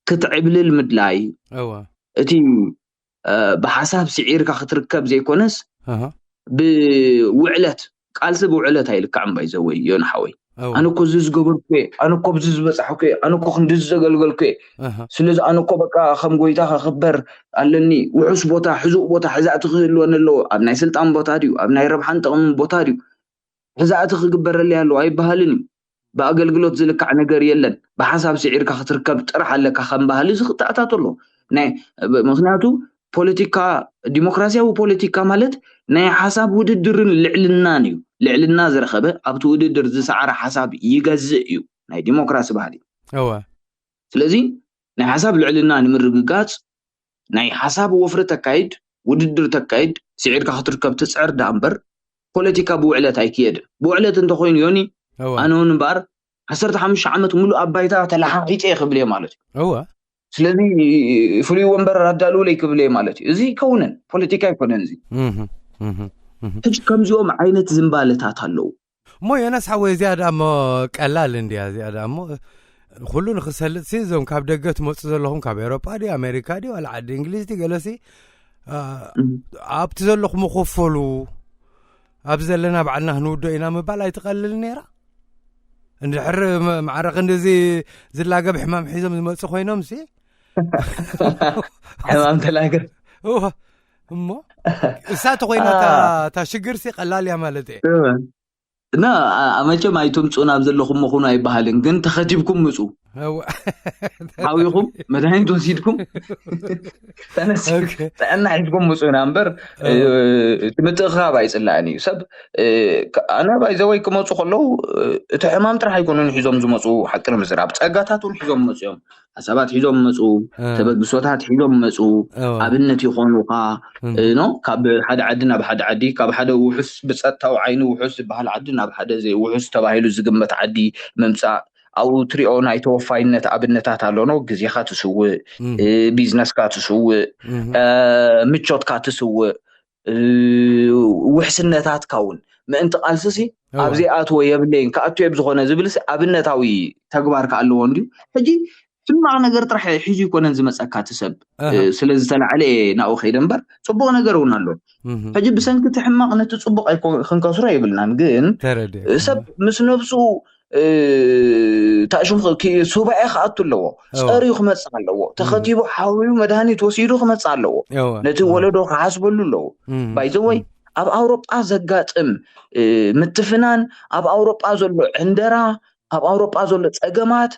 ክትዕብልል ምድላይ፣ እቲ ብሓሳብ ስዒርካ ክትርከብ ዘይኮነስ ብውዕለት፣ ቃልሲ ብውዕለት ኣይልካዕን። ባይዘወይ ዮና ሓወይ፣ ኣነ እኮ እዚ ዝገበርኩ እየ፣ ኣነ እኮ ብዚ ዝበፃሕኩ እየ፣ ኣነ እኮ ክንድዚ ዘገልገልኩ እየ። ስለዚ ኣነ እኮ በቃ ከም ጎይታ ከኽበር ኣለኒ። ውሑስ ቦታ፣ ሕዙቕ ቦታ፣ ሕዛእቲ ክህልወኒ ኣለዎ። ኣብ ናይ ስልጣን ቦታ ድዩ፣ ኣብ ናይ ረብሓን ጥቕምን ቦታ ድዩ፣ ሕዛእቲ ክግበረለይ ኣለዎ ኣይበሃልን እዩ። ብኣገልግሎት ዝልካዕ ነገር የለን። ብሓሳብ ስዒርካ ክትርከብ ጥራሕ ኣለካ ከም ባህሊ እዚ ክተኣታቶ ኣለዎ። ምክንያቱ ፖለቲካ፣ ዲሞክራሲያዊ ፖለቲካ ማለት ናይ ሓሳብ ውድድርን ልዕልናን እዩ። ልዕልና ዝረኸበ ኣብቲ ውድድር ዝሰዓረ ሓሳብ ይገዝእ እዩ ናይ ዲሞክራሲ ባህሊ። ስለዚ ናይ ሓሳብ ልዕልና ንምርግጋፅ ናይ ሓሳብ ወፍሪ ተካይድ፣ ውድድር ተካይድ፣ ስዒርካ ክትርከብ ትፅዕር ዳኣ እምበር ፖለቲካ ብውዕለት ኣይክየድን። ብውዕለት እንተኮይኑ ዮኒ፣ ኣነ እውን እምበኣር ዓሰርተ ሓሙሽተ ዓመት ሙሉእ ኣብ ባይታ ተለሓሒፀ እየ ክብል እየ ማለት እዩ። ስለዚ ፍሉይ ወንበር ኣዳልውለይ ክብል እየ ማለት እዩ። እዚ ይከውንን ፖለቲካ ኣይኮነን። እዚ ሕጂ ከምዚኦም ዓይነት ዝንባለታት ኣለዉ። እሞ ዮናስ ሓወይ፣ እዚኣ ደኣ እሞ ቀላል እንድያ። እዚኣ ደኣ እሞ ኩሉ ንክሰልጥ ሲ እዞም ካብ ደገ ትመፁ ዘለኹም ካብ ኤሮጳ ድዩ ኣሜሪካ ድዩ ዋላ ዓዲ እንግሊዝ ድዩ ገለሲ ኣብቲ ዘለኹም ክፈሉ ኣብ ዘለና ባዕልና ክንውዶ ኢና ምባል ኣይትቐልል ነይራ። እንድሕር ማዕረ ክንድዚ ዝላገብ ሕማም ሒዞም ዝመፁ ኮይኖም ሲ ሕማም ተላገብ እሞ እሳ ተኮይና እታ ሽግር ሲ ቀላል እያ ማለት እየ። እና መቸም ኣይትምፁ ናብ ዘለኹም መኹኑ ኣይበሃልን፣ ግን ተኸቲብኩም ምፁ። ሓዊኹም መድሃኒት ወሲድኩም ጥዕና ሒዝኩም ምፁ ኢና እምበር እቲ ምትእኽኻብ ኣይፅላእን እዩ። ሰብ ኣነ ባይዘወይ ክመፁ ከለዉ እቲ ሕማም ጥራሕ ኣይኮኑን ሒዞም ዝመፁ፣ ሓቂ ንምዝራብ ፀጋታት እውን ሒዞም መፁ እዮም። ሓሳባት ሒዞም መፁ፣ ተበግሶታት ሒዞም መፁ። ኣብነት ይኾኑኻ ኖ ካብ ሓደ ዓዲ ናብ ሓደ ዓዲ፣ ካብ ሓደ ውሑስ ብፀጥታዊ ዓይኒ ውሑስ ዝበሃል ዓዲ ናብ ሓደ ውሑስ ተባሂሉ ዝግመት ዓዲ ምምፃእ። ኣብኡ ትሪኦ ናይ ተወፋይነት ኣብነታት ኣሎ ኖ፣ ግዜኻ ትስውእ፣ ቢዝነስካ ትስውእ፣ ምቾትካ ትስውእ፣ ውሕስነታትካ እውን ምእንቲ ቃልስሲ ኣብዘይኣትዎ የብለይን ክኣቱ የብ ዝኾነ ዝብልሲ ኣብነታዊ ተግባር ከኣለዎ እንድዩ። ሕጂ ሕማቕ ነገር ጥራሕ ሒዙ ይኮነን ዝመፀካ እቲ ሰብ። ስለዝተላዕለ ናብኡ ከይደ እምበር ፅቡቕ ነገር እውን ኣሎ። ሕጂ ብሰንኪ እቲ ሕማቕ ነቲ ፅቡቕ ክንከስሮ የብልናን። ግን ሰብ ምስ ነብሱ ታሽም ሱባኤ ክኣቱ ኣለዎ። ፀርዩ ክመፅእ ኣለዎ። ተኸቲቡ ሓውዩ መድሃኒት ወሲዱ ክመፅእ ኣለዎ። ነቲ ወለዶ ክሓስበሉ ኣለዎ። ባይዘወይ ኣብ ኣውሮጳ ዘጋጥም ምትፍናን፣ ኣብ ኣውሮጳ ዘሎ ዕንደራ፣ ኣብ ኣውሮጳ ዘሎ ፀገማት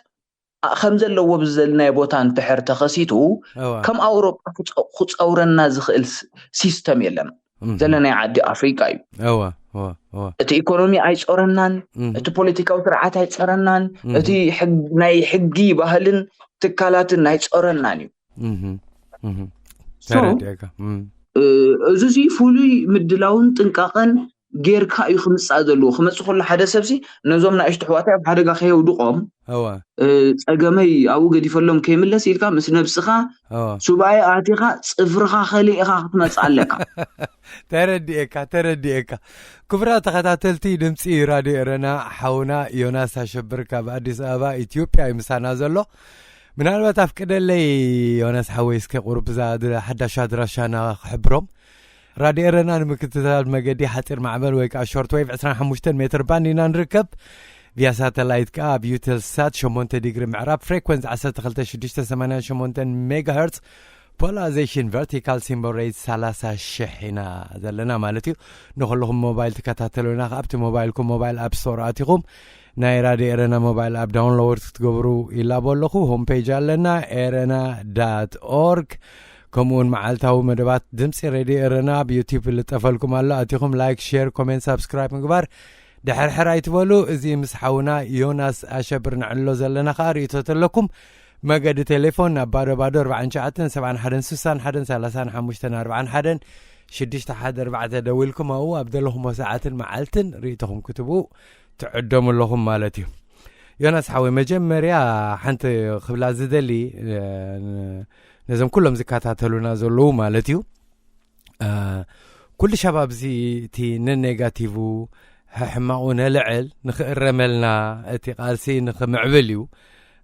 ከም ዘለዎ ብዘልናዮ ቦታ እንድሕር ተኸሲቱ ከም ኣውሮጳ ክፀውረና ዝኽእል ሲስተም የለን። ዘለናይ ዓዲ ኣፍሪቃ እዩ። እቲ ኢኮኖሚ ኣይፀረናን፣ እቲ ፖለቲካዊ ስርዓት ኣይፀረናን፣ እቲ ናይ ሕጊ ባህልን ትካላትን ኣይፀረናን እዩ። እዚ ሲ ፍሉይ ምድላውን ጥንቃቐን ጌርካ እዩ ክምፃእ ዘለዎ። ክመፅእ ከሎ ሓደ ሰብሲ ነዞም ንኣሽቱ ኣሕዋተይ ኣብ ሓደጋ ከየውድቖም፣ እወ ፀገመይ ኣብኡ ገዲፈሎም ከይምለስ ኢልካ ምስ ነብስኻ እወ ሱባኤ ኣቲኻ ፅፍርኻ ከሊእኻ ክትመፅእ ኣለካ። ተረዲኤካ ተረዲኤካ። ክቡራት ተኸታተልቲ ድምፂ ራድዮ ኤረና፣ ሓውና ዮናስ ኣሸብር ካብ ኣዲስ ኣበባ ኢትዮጵያ እዩ ምሳና ዘሎ። ምናልባት ኣፍቅደለይ ዮናስ ሓወይ፣ እስከ ቁሩብ እዛ ድ- ሓዳሽ ኣድራሻና ክሕብሮም። ራድዮ ኤረና ንምክትታል መገዲ ሓፂር ማዕበል ወይ ከዓ ሾርት ዌቭ ዕስራን ሓሙሽተን ሜትር ባንድ ኢና ንርከብ። ቪያ ሳተላይት ከዓ ኣብ ዩተልሳት ሸሞንተ ዲግሪ ምዕራብ ፍሬኩንስ ዓሰርተ ክልተ ሽዱሽተ ሰማንያን ሸሞንተን ሜጋሄርትስ፣ ፖላራይዜሽን ቨርቲካል ሲምቦል ሬት ሰላሳ ሽሕ ኢና ዘለና ማለት እዩ። ንኩልኹም ሞባይል ትከታተሉና ከኣ ኣብቲ ሞባይልኩም ሞባይል ኣፕ ስቶር ኣቲኹም ናይ ራድዮ ኤረና ሞባይል ኣፕ ዳውንሎድ ክትገብሩ ይላቦ ኣለኹ። ሆም ፔጅ ኣለና፣ ኤረና ዳት ኦርግ። ከምኡውን መዓልታዊ መደባት ድምፂ ሬድዮ ኤረና ኣብ ዩቲዩብ ይልጠፈልኩም ኣሎ። ኣቲኹም ላይክ፣ ሼር፣ ኮሜንት፣ ሳብስክራይብ ምግባር ድሕርሕር ኣይትበሉ። እዚ ምስ ሓውና ዮናስ ኣሸብር ነዕልሎ ዘለና ከኣ ርእይቶ ተለኩም መገዲ ቴሌፎን ናብ ባዶ ባዶ ኣርባዕን ትሽዓተን ሰብዓን ሓደን ስሳን ሓደን ሰላሳን ሓሙሽተን ኣርባዓን ሓደን ሽዱሽተ ሓደ ኣርባዕተ ደዊልኩም ኣብኡ ኣብ ዘለኹሞ ሰዓትን መዓልትን ርእይቶኹም ክትቡ ትዕደሙ ኣለኹም ማለት እዩ። ዮናስ ሓወይ፣ መጀመርያ ሓንቲ ክብላ ዝደሊ እ፣ ን- ነዞም ኩሎም ዝከታተሉና ዘለዉ ማለት እዩ፣ እ፣ ኩሉ ሻብ ኣብዚ እቲ ነኔጋቲቭ ሕሕማቑ ነልዕል ንኽእረመልና፣ እቲ ቃልሲ ንኽምዕብል እዩ።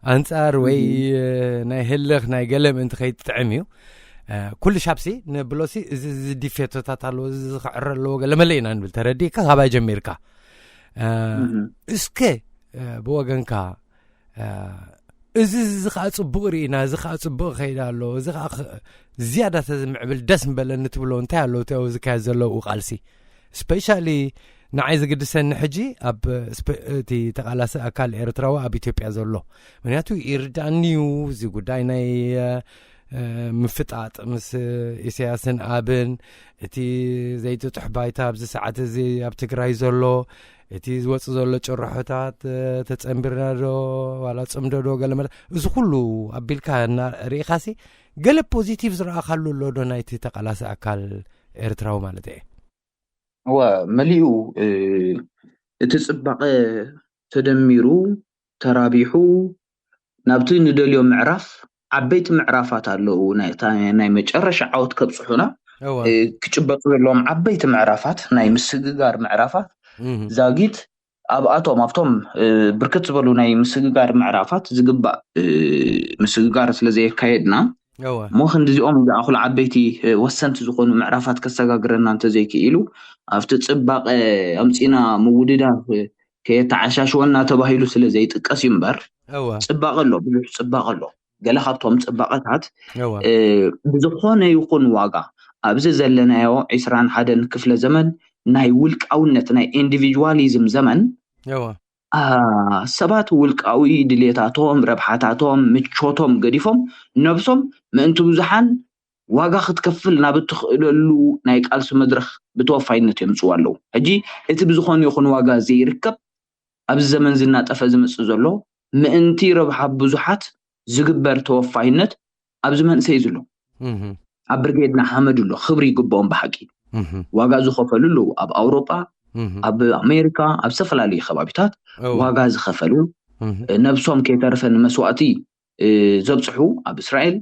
ኣንጻር ወይ እ፣ ናይ ህልኽ ናይ ገለ ምእንቲ ከይትጥዕም እዩ። እ፣ ኩሉ ሻብሲ ንብሎሲ እዚ እዚ ዲፌቶታት ኣለዎ፣ እዚ እዚ ክዕረ ኣለዎ፣ ገለ መለ ኢና ንብል። ተረዲእካ ካባይ ጀሚርካ እ፣ እስከ እ፣ ብወገንካ እ፣ እዚ እዚ ከዓ ፅቡቅ ርኢና፣ እዚ ከዓ ፅቡቅ ከይዳ ኣሎ፣ እዚ ከዓ ክ- ዝያዳ ተዝምዕብል ደስ ምበለኒ ትብሎ እንታይ ኣሎ? እቲ ኣብዚ ዝካየድ ዘሎ ቃልሲ ስፔሻሊ ንዓይ ዝግድሰኒ ሕጂ ኣብ ስፔ- እቲ ተቃላሲ ኣካል ኤርትራዊ ኣብ ኢትዮጵያ ዘሎ፣ ምክንያቱ ይርዳኒ እዩ እዚ ጉዳይ ናይ እ፣ እ፣ ምፍጣጥ ምስ ኢሳያስን ኣብን፣ እቲ ዘይጥጡሕ ባይታ ኣብዚ ሰዓት እዚ ኣብ ትግራይ ዘሎ፣ እቲ ዝወፅ ዘሎ ጭርሖታት እ፣ ተፀንቢርና ዶ ዋላ ፅምዶ ዶ ገለ መለ፣ እዚ ኩሉ ኣቢልካ እና ርኢኻሲ ገለ ፖዚቲቭ ዝረኣኻሉ ኣሎ ዶ ናይቲ ተቃላሲ ኣካል ኤርትራዊ ማለት እየ? እወ፣ መሊኡ እ፣ እቲ ፅባቐ ተደሚሩ ተራቢሑ ናብቲ ንደልዮ ምዕራፍ ዓበይቲ ምዕራፋት ኣለዉ። ናይ እታ ናይ መጨረሻ ዓወት ከብፅሑና እወ እ፣ ክጭበጡ ዘለዎም ዓበይቲ ምዕራፋት፣ ናይ ምስግጋር ምዕራፋት እህ፣ ዛጊት ኣብኣቶም ኣብቶም እ፣ ብርክት ዝበሉ ናይ ምስግጋር ምዕራፋት ዝግባእ እ፣ ምስግጋር ስለ ዘየካየድና እወ እሞ ክንዲዚኦም ዝኣኽሉ ዓበይቲ እ፣ ወሰንቲ ዝኾኑ ምዕራፋት ከሰጋግረና እንተዘይክኢሉ ኣብቲ ፅባቐ ኣምፂና ምውድዳር እ፣ ከየተዓሻሽወና ተባሂሉ ስለ ዘይጥቀስ እዩ እምበር እወ ፅባቐ ኣሎ፣ ብዙሕ ፅባቐ ኣሎ። ገለ ካብቶም ፅባቐታት እወ እ፣ ብዝኾነ ይኹን ዋጋ ኣብዚ ዘለናዮ ዒስራን ሓደን ክፍለ ዘመን ናይ ውልቃውነት ናይ ኢንዲቪጁዋሊዝም ዘመን እወ አ፣ ሰባት ውልቃዊ ድሌታቶም፣ ረብሓታቶም፣ ምቾቶም ገዲፎም ነብሶም ምእንቲ ብዙሓን ዋጋ ክትከፍል ናብ እትኽእለሉ ናይ ቃልሲ መድረኽ ብተወፋይነት የምፅኡ ኣለዉ። ሕጂ እቲ ብዝኾነ ይኹን ዋጋ ዘይርከብ ኣብዚ ዘመን ዝናጠፈ ዝመፅእ ዘሎ ምእንቲ ረብሓ ብዙሓት ዝግበር ተወፋይነት ኣብዚ መንእሰይ እዩ ዘሎ። እህ፣ ኣብ ብርጌድ ንሓመዱ ኣሎ፣ ክብሪ ይግብኦም ብሓቂ። እህ፣ ዋጋ ዝኸፈሉ ኣለዉ ኣብ ኣውሮጳ፣ እህ፣ ኣብ ኣሜሪካ፣ ኣብ ዝተፈላለዩ ከባቢታት እወ ዋጋ ዝኸፈሉ እህ፣ ነብሶም ከይተረፈ ንመስዋእቲ እ፣ ዘብፅሑ ኣብ እስራኤል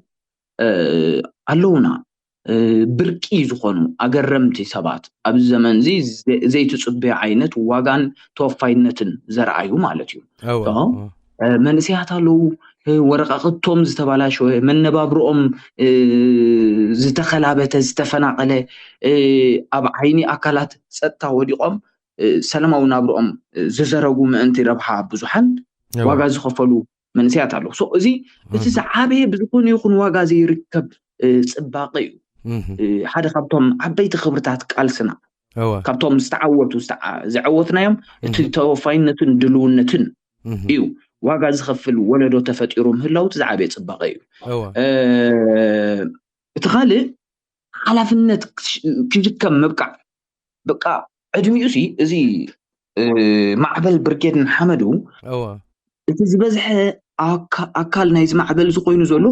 እ፣ ኣለውና። እ፣ ብርቂ ዝኾኑ ኣገረምቲ ሰባት ኣብዚ ዘመን እዚ ዘ- ዘይትፅበዮ ዓይነት ዋጋን ተወፋይነትን ዘርኣዩ ማለት እዩ። እወ እቶም እ፣ መንእሰያት ኣለዉ፣ እ፣ ወረቃቅቶም ዝተባላሸወ፣ መነባብርኦም እ፣ ዝተኸላበተ፣ ዝተፈናቀለ፣ እ፣ ኣብ ዓይኒ ኣካላት ፀጥታ ወዲቆም እ፣ ሰላማዊ ናብርኦም እ፣ ዝዘረጉ ምእንቲ ረብሓ ብዙሓን እወ ዋጋ ዝኸፈሉ መንእሰያት ኣለዉ። ሶ እዚ እቲ እህ፣ ዝዓበየ ብዝኾነ ይኹን ዋጋ ዘይርከብ እ፣ ፅባቐ እዩ። እህ፣ እ፣ ሓደ ካብቶም ዓበይቲ ክብርታት ቃልስና እወ ካብቶም ዝተዓወቱ ዝተዓ- ዝዓወትናዮም እቲ እህ፣ ተወፋይነትን ድልውነትን እህ፣ እዩ። ዋጋ ዝኸፍል ወለዶ ተፈጢሩ ምህላው እቲ ዝዓበየ ፅባቐ እዩ። እወ እ፣ እቲ ካልእ ሓላፍነት ክሽ- ክሽከም ምብቃዕ። በቃ ዕድሚኡ ሲ እዚ እ፣ ማዕበል ብርጌድ ንሓመዱ እወ እቲ ዝበዝሐ ኣካ- ኣካል ናይዚ ማዕበል እዚ ኮይኑ ዘሎ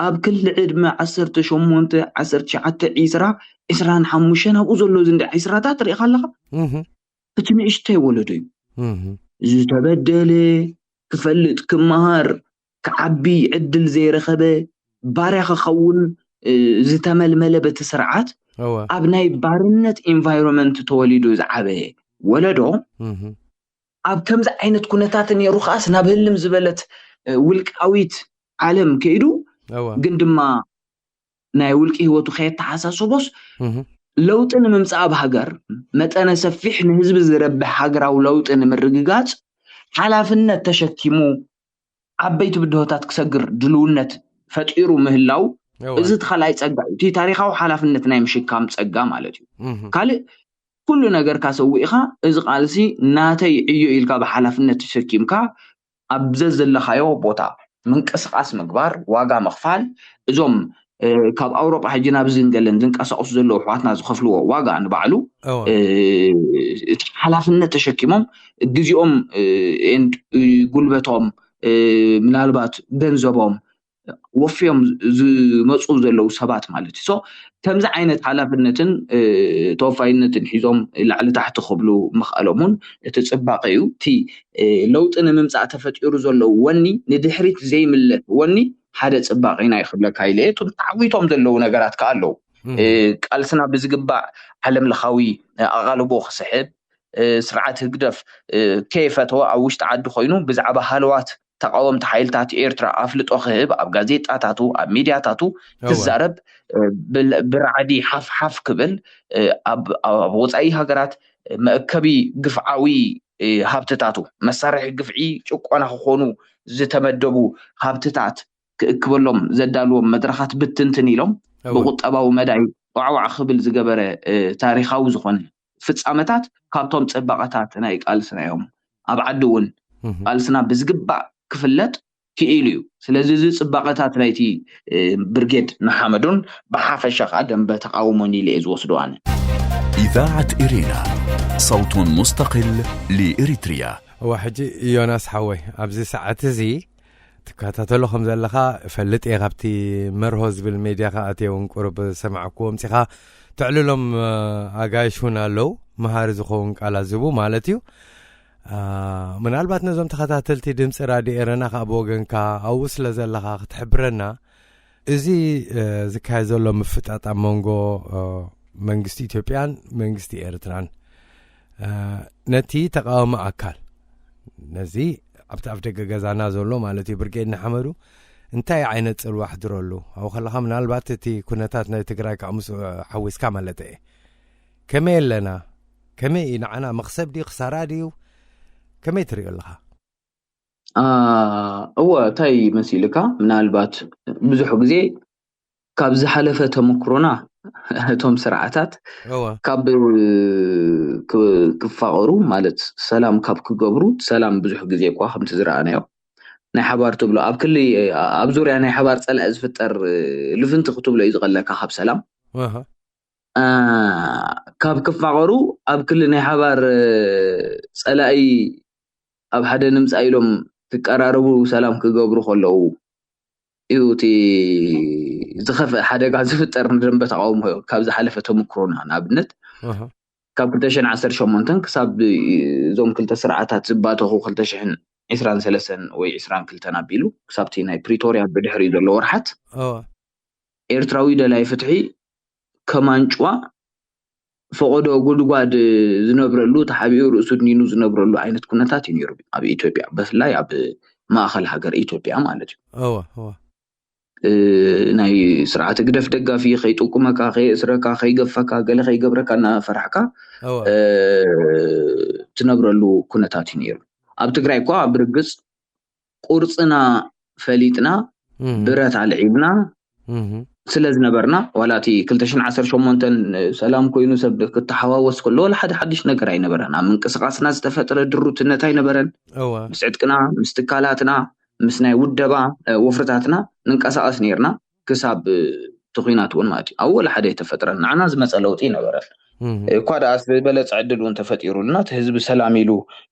ኣብ ክሊ ዕድመ ዓሰርተ ሸሞንተ፣ ዓሰርተ ትሽዓተ፣ ዒስራ፣ ዒስራን ሓሙሽተን ኣብኡ ዘሎ ዝንዲ ዒስራታት ርኢኻ ኣለኻ። እቲ ንእሽተይ ወለዶ እዩ። ዝተበደለ፣ ክፈልጥ፣ ክመሃር፣ ክዓቢ ዕድል ዘይረኸበ፣ ባርያ ክኸውን ዝተመልመለ በቲ ስርዓት፣ ኣብ ናይ ባርነት ኢንቫይሮንመንት ተወሊዱ ዝዓበየ ወለዶ ኣብ ከምዚ ዓይነት ኩነታት ነይሩ ከዓስ ናብ ህልም ዝበለት ውልቃዊት ዓለም ከይዱ፣ ግን ድማ ናይ ውልቂ ህይወቱ ከየተሓሳሰቦስ ለውጢ ንምምፃእ ኣብ ሃገር መጠነ ሰፊሕ ንህዝቢ ዝረብሕ ሃገራዊ ለውጢ ንምርግጋፅ ሓላፍነት ተሸኪሙ ዓበይቲ ብድሆታት ክሰግር ድልውነት ፈጢሩ ምህላው፣ እዚ እቲ ካልኣይ ፀጋ እዩ። እቲ ታሪካዊ ሓላፍነት ናይ ምሽካም ፀጋ ማለት እዩ። ካልእ ኩሉ ነገርካ ሰዊእኻ፣ እዚ ቃልሲ ናተይ ዕዮ ኢልካ ብሓላፍነት ተሸኪምካ ኣብ ዘዘለኻዮ ቦታ ምንቅስቃስ ምግባር፣ ዋጋ ምኽፋል፣ እዞም ካብ ኣውሮጳ ሕጂ ናብ ዝንገለን ዝንቀሳቀሱ ዘለዉ ኣሕዋትና ዝኸፍልዎ ዋጋ ንባዕሉ እቲ ሓላፍነት ተሸኪሞም ግዜኦም ጉልበቶም ምናልባት ገንዘቦም ወፍዮም ዝመፁ ዘለዉ ሰባት ማለት እዩ። ከምዚ ዓይነት ሓላፍነትን ተወፋይነትን ሒዞም ላዕሊ ታሕቲ ክብሉ ምኽኣሎም እውን እቲ ፅባቐ እዩ። እቲ ለውጢ ንምምፃእ ተፈጢሩ ዘለዉ ወኒ፣ ንድሕሪት ዘይምለስ ወኒ ሓደ ፅባቐ ኢና ይኽብለካ ኢለ እየ። እቶም ተዓዊቶም ዘለዉ ነገራት ከዓ ኣለዉ። ቃልስና ብዝግባእ ዓለም ለኻዊ ኣቓልቦ ክስሕብ፣ ስርዓት ህግደፍ ከይፈተወ ኣብ ውሽጢ ዓዲ ኮይኑ ብዛዕባ ሃለዋት ተቃወምቲ ሓይልታት ኤርትራ ኣፍልጦ ክህብ፣ ኣብ ጋዜጣታቱ፣ ኣብ ሚድያታቱ ክዛረብ፣ ብራዕዲ ሓፍ ሓፍ ክብል፣ ኣብ ወፃኢ ሃገራት መእከቢ ግፍዓዊ ሃብትታቱ፣ መሳርሒ ግፍዒ ጭቆና ክኾኑ ዝተመደቡ ሃብትታት ክእክበሎም ዘዳልዎም መድረኻት ብትንትን ኢሎም ብቁጠባዊ መዳይ ዋዕዋዕ ክብል ዝገበረ ታሪኻዊ ዝኾነ ፍጻመታት ካብቶም ጽባቐታት ናይ ቃልስና እዮም። ኣብ ዓዲ እውን ቃልስና ብዝግባእ ክፍለጥ ክኢሉ እዩ። ስለዚ እዚ ጽባቐታት ናይቲ ብርጌድ ንሓመዱን ብሓፈሻ ከዓ ደንበ ተቃውሞን ኢለ እየ ዝወስዶ ኣነ። إذاعة إرينا، صوت مستقل لإريتريا. እዋ ሕጂ ዮናስ ሓወይ ኣብዚ ሰዓት እዚ ትከታተሎ ከም ዘለኻ እፈልጥ እየ። ካብቲ መርሆ ዝብል ሜድያ ከኣትየ እውን ቁሩብ ሰማዕኩዎ ምፂኻ ተዕልሎም ኣጋይሽ እውን ኣለዉ መሃሪ ዝኸውን ቃላት ዝቡ ማለት እዩ። ምናልባት ነዞም ተኸታተልቲ ድምፂ ራድዮ ኤረና ከዓ ብወገንካ ኣብኡ ስለ ዘለኻ ክትሕብረና እዚ ዝካየድ ዘሎ ምፍጣጥ ኣብ መንጎ መንግስቲ ኢትዮጵያን መንግስቲ ኤርትራን ነቲ ተቃዋሚ ኣካል ነዚ ኣብቲ ኣፍ ደገ ገዛና ዘሎ ማለት እዩ ብርጌድ ንሓመዱ እንታይ ዓይነት ጽልዋ ኣሕድረሉ ኣብኡ ከለኻ ምናልባት እቲ ኩነታት ናይ ትግራይ ከዓ ምስ ሓዊስካ ማለት እየ ከመይ ኣለና ከመይ እዩ ንዓና መክሰብ ድዩ ክሳራ ድዩ ከመይ ትሪኦ ኣለኻ እወ እንታይ መሲልካ ምናልባት ብዙሕ ግዜ ካብ ዝሓለፈ ተመክሮና እቶም ስርዓታት ካብ ክፋቐሩ ማለት ሰላም ካብ ክገብሩ ሰላም ብዙሕ ግዜ እኳ ከምቲ ዝረኣናዮ ናይ ሓባር ትብሎ ኣብ ክሊ ኣብ ዙርያ ናይ ሓባር ፀላኢ ዝፍጠር ልፍንቲ ክትብሎ እዩ ዝቐለካ ካብ ሰላም ካብ ክፋቐሩ ኣብ ክሊ ናይ ሓባር ፀላኢ ኣብ ሓደ ንምፃእ ኢሎም ክቀራረቡ ሰላም ክገብሩ ከለዉ እዩ እቲ ዝኸፍአ ሓደጋ ዝፍጠር ንደንበ ተቃውሞ ካብ ዝሓለፈ ተምክሮና ንኣብነት ካብ ክልተ ሽሕን ዓሰርተ ሸሞንተን ክሳብ እዞም ክልተ ስርዓታት ዝባተኹ ክልተ ሽሕን ዕስራን ሰለስተን ወይ ዕስራን ክልተን ኣቢሉ ክሳብቲ ናይ ፕሪቶርያ ብድሕሪኡ ዘሎ ወርሓት ኤርትራዊ ደላይ ፍትሒ ከማንጭዋ ፈቐዶ ጉድጓድ ዝነብረሉ ተሓቢኡ ርእሱ ድኒኑ ዝነብረሉ ዓይነት ኩነታት እዩ ነይሩ ኣብ ኢትዮጵያ ብፍላይ ኣብ ማእኸል ሃገር ኢትዮጵያ ማለት እዩ። እወ እወ። ናይ ስርዓት ህግደፍ ደጋፊ ከይጥቁመካ ከየእስረካ ከይገፈካ ገለ ከይገብረካ እናፈራሕካ እወ። ትነብረሉ ኩነታት እዩ ነይሩ። ኣብ ትግራይ እኳ ብርግፅ ቁርፅና ፈሊጥና ብረት ኣልዒልና ስለ ዝነበርና ዋላ እቲ ክልተ ሽሕን ዓሰርተ ሸሞንተን ሰላም ኮይኑ ሰብ ክተሓዋወስ ከሎ ዋላ ሓደ ሓድሽ ነገር ኣይነበረን ኣብ ምንቅስቃስና ዝተፈጠረ ድሩትነት ኣይነበረን ምስ ዕጥቅና ምስ ትካላትና ምስ ናይ ውደባ ወፍርታትና ንንቀሳቀስ ነርና ክሳብ እቲ ኩናት እውን ማለት እዩ ኣብኡ ወላ ሓደ ኣይተፈጥረን ንዓና ዝመፀ ለውጢ ኣይነበረን እኳ ደኣ ዝበለፀ ዕድል እውን ተፈጢሩልና እቲ ህዝቢ ሰላም ኢሉ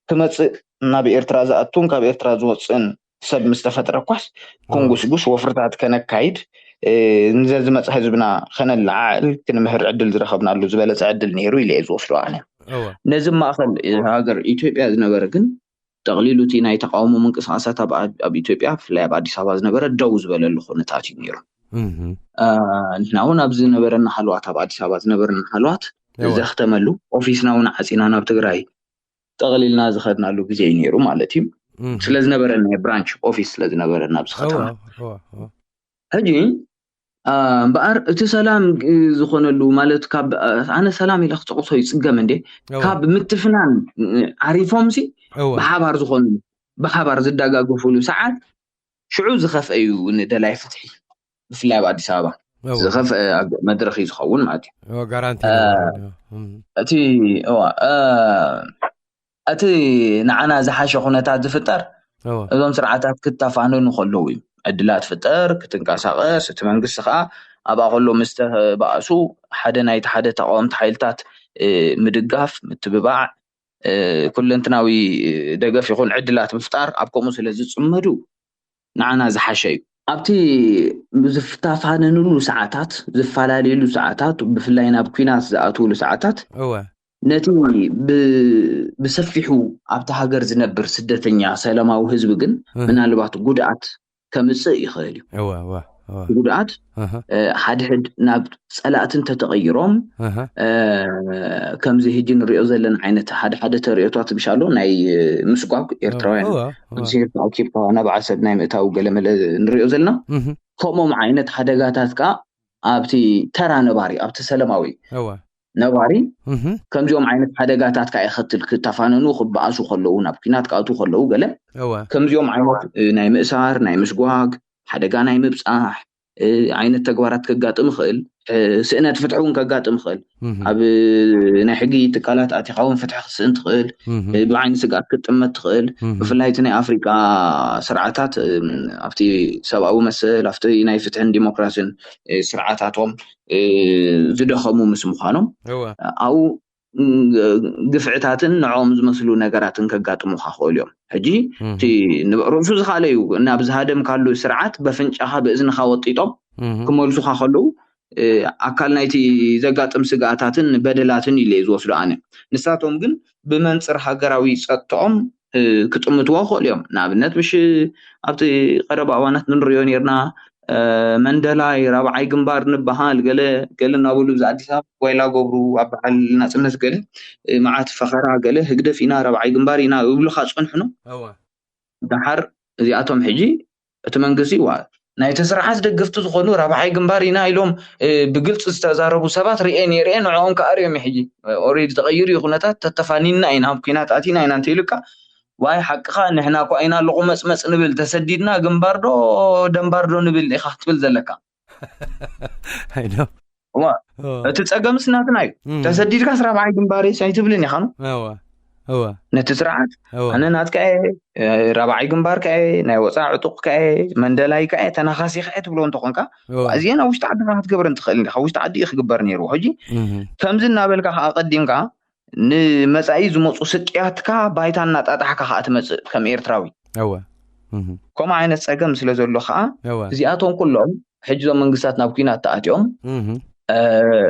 ክመፅእ ናብ ኤርትራ ዝኣቱን ካብ ኤርትራ ዝወፅእን ሰብ ምስ ተፈጥረ እኳስ ክንጉስጉስ ወፍርታት ከነካይድ፣ እ፣ ንዘዝመፀ ህዝብና ከነለዓዕል ክንምህር ዕድል ዝረኸብናሉ ዝበለፀ ዕድል ነይሩ ኢለ እየ ዝወስዶ ኣነ። እወ ነዚ ማእኸል ሃገር ኢትዮጵያ ዝነበረ ግን ጠቕሊሉ እቲ ናይ ተቃውሞ ምንቅስቃሳት ኣብ ኣብ ኢትዮጵያ ብፍላይ ኣብ ኣዲስ ኣበባ ዝነበረ ደው ዝበለሉ ኩነታት እዩ ነይሩ። እህ እ፣ ንሕና እውን ኣብ ዝነበረና ሃለዋት ኣብ ኣዲስ ኣበባ ዝነበረና ሃለዋት እወ ዘኽተመሉ ኦፊስና እውን ዓፂና ናብ ትግራይ ጠቕሊልና ዝኸድናሉ ግዜ እዩ ነይሩ ማለት እዩ። እህ ስለ ዝነበረ ናይ ብራንች ኦፊስ ስለ ዝነበረና ኣብዚ እወ ከተማ እወ እወ ሕጂ እ፣ እምበኣር እቲ ሰላም እ፣ ዝኾነሉ ማለት ካብ እ፣ ኣነ ሰላም ኢለ ክጠቕሶ ይፅገም እንዴ እወ ካብ ምትፍናን እ፣ ዓሪፎምሲ እወ ብሓባር ዝኾኑ ብሓባር ዝደጋገፉሉ ሰዓት ሽዑ ዝኸፍአ እዩ ንደላይ ፍትሒ ብፍላይ ኣብ ኣዲስ ኣበባ እወ ዝኸፍአ ኣግ- መድረኽ እዩ ዝኸውን ማለት እዩ። እወ ጋራንቲ እ፣ ይነብረኒ። እም፣ እቲ እዋ እ፣ እቲ ንዓና ዝሓሸ ኩነታት ዝፍጠር እወ እዞም ስርዓታት ክተፋነኑ ከለዉ እዩ። ዕድላት ፍጠር ክትንቀሳቐስ፣ እቲ መንግስቲ ከዓ ኣብኣ ከሎ ምስ ተባእሱ ሓደ ናይቲ ሓደ ተቃወምቲ ሓይልታት እ፣ ምድጋፍ ምትብባዕ እ፣ ኩለንትናዊ ደገፍ ይኹን ዕድላት ምፍጣር ኣብ ከምኡ ስለ ዝፅመዱ ንዓና ዝሓሸ እዩ። ኣብቲ ዝተፋነንሉ ሰዓታት ዝፈላለዩሉ ሰዓታት ብፍላይ ናብ ኲናት ዝኣትውሉ ሰዓታት እወ ነቲ ብ- ብሰፊሑ ኣብቲ ሃገር ዝነብር ስደተኛ ሰላማዊ ህዝቢ ግን እህ ምናልባት ጉድኣት ከምፅእ ይኽእል እዩ። እወ እወ እወ ጉድኣት እህ እ፣ ሓድሕድ ናብ ፀላእቲ እንተተቐይሮም እህ እ፣ ከምዚ ሕጂ ንሪኦ ዘለና ዓይነት ሓደ ሓደ ተሪኦታት ብሻሎ ናይ እ፣ ምስጓግ ኤርትራውያን እወ እወ እግዚኣብሔር ተኣኪብካ ናብ ዓሰብ ናይ ምእታው ገለመለ ንሪኦ ዘለና እህ ከምኦም ዓይነት ሓደጋታት ከዓ ኣብቲ ተራ ነባሪ ኣብቲ ሰላማዊ እወ ነባሪ እህ ከምዚኦም ዓይነት ሓደጋታት ከዓ ይኸትል ክተፋነኑ ክበኣሱ ከለዉ ናብ ኲናት ክኣትዉ ከለዉ ገለ እወ ከምዚኦም ዓይነት እ፣ ናይ ምእሳር ናይ ምስጓግ ሓደጋ ናይ ምብፃሕ እ፣ ዓይነት ተግባራት ከጋጥም ይኽእል እ፣ ስእነት ፍትሒ እውን ከጋጥም ይኽእል እህ ኣብ ናይ ሕጊ ትካላት ኣቲኻ እውን ፍትሒ ክትስእን ትኽእል እህ እ፣ ብዓይኒ ስግኣት ክትጥመት ትኽእል እህ ብፍላይ እቲ ናይ ኣፍሪቃ ስርዓታት እ፣ ኣብቲ ሰብኣዊ መሰል ኣብቲ ናይ ፍትሕን ዲሞክራሲን እ፣ ስርዓታቶም እ፣ ዝደኸሙ ምስ ምዃኖም እወ ኣብኡ እ፣ ግፍዕታትን ንዕኦም ዝመስሉ ነገራትን ከጋጥሙካ ክኽእሉ እዮም። ሕጂ እህ እቲ ንብ- ርእሱ ዝኻለ እዩ ናብ ዝሃደምካሉ ስርዓት በፍንጫኻ ብእዝንኻ ወጢጦም እህ ክመልሱኻ ከለዉ እ፣ ኣካል ናይቲ ዘጋጥም ስግኣታትን በደላትን ኢለ ዝወስዶ ኣነ። ንሳቶም ግን ብመንፅር ሃገራዊ ፀጥተኦም እ፣ ክጥምትዎ ክኽእሉ እዮም። ንኣብነት ምሽ ኣብቲ ቀረባ እዋናት ንሪኦ ነርና እ፣ መንደላይ ራብዓይ ግንባር ንበሃል ገለ ገለ እናበሉ ብዛ ኣዲስ ኣበባ ጓይላ ገብሩ ኣብ በዓል ናፅነት ገለ እ፣ መዓት ፈኸራ ገለ ህግደፍ ኢና ራብዓይ ግንባር ኢና ይብሉኻ ዝፀንሑ ነው። እወ ደሓር እዚኣቶም ሕጂ እቲ መንግስቲ ዋ ናይቲ ስርዓት ደገፍቲ ዝኾኑ ራብዓይ ግንባር ኢና ኢሎም እ፣ ብግልፂ ዝተዛረቡ ሰባት ርኤ ነይረ ንዕኦም ከኣርዮም ሕጂ ኦሬዲ ተቐይሩ እዩ ኩነታት ተተፋኒና ኢና ኣብ ኩናት ኣቲና ኢና እንተኢሉካ ዋይ ሓቅኻ ንሕና እኳ ኢና ኣለቑ መፅመፅ ንብል ተሰዲድና ግንባር ዶ ደንባር ዶ ንብል ኢኻ ክትብል ዘለካ I know ዋ እቲ ፀገምስ ናትና እዩ። ተሰዲድካስ ራብዓይ ግንባሬስ ኣይትብልን ኢኻ ነው እወ እወ ነቲ ስርዓት እወ ኣነ ናትካ እየ እ፣ ራብዓይ ግንባርካ እየ ናይ ወፃ ዕጡቕካ እየ መንደላይካ እየ ተናኻሲካ እየ ትብሎ እንተኾንካ እወ እዚአን ኣብ ውሽጢ ዓድኻ ክትገብረን ትኽእል ኢኻ ውሽጢ ዓዲ እዩ ክግበር ነይርዎ ሕጂ እህ ከምዚ እናበልካ ከዓ ቀዲምካ ንመፃኢ ዝመፁ ስቅያትካ ባይታ እናጣጣሕካ ከዓ ትመፅእ ከም ኤርትራዊ እወ እህ ከምኡ ዓይነት ፀገም ስለ ዘሎ ከዓ እወ እዚኣቶም ኩሎም ሕጂ እዞም መንግስታት ናብ ኲናት ተኣትዮም እህ እ፣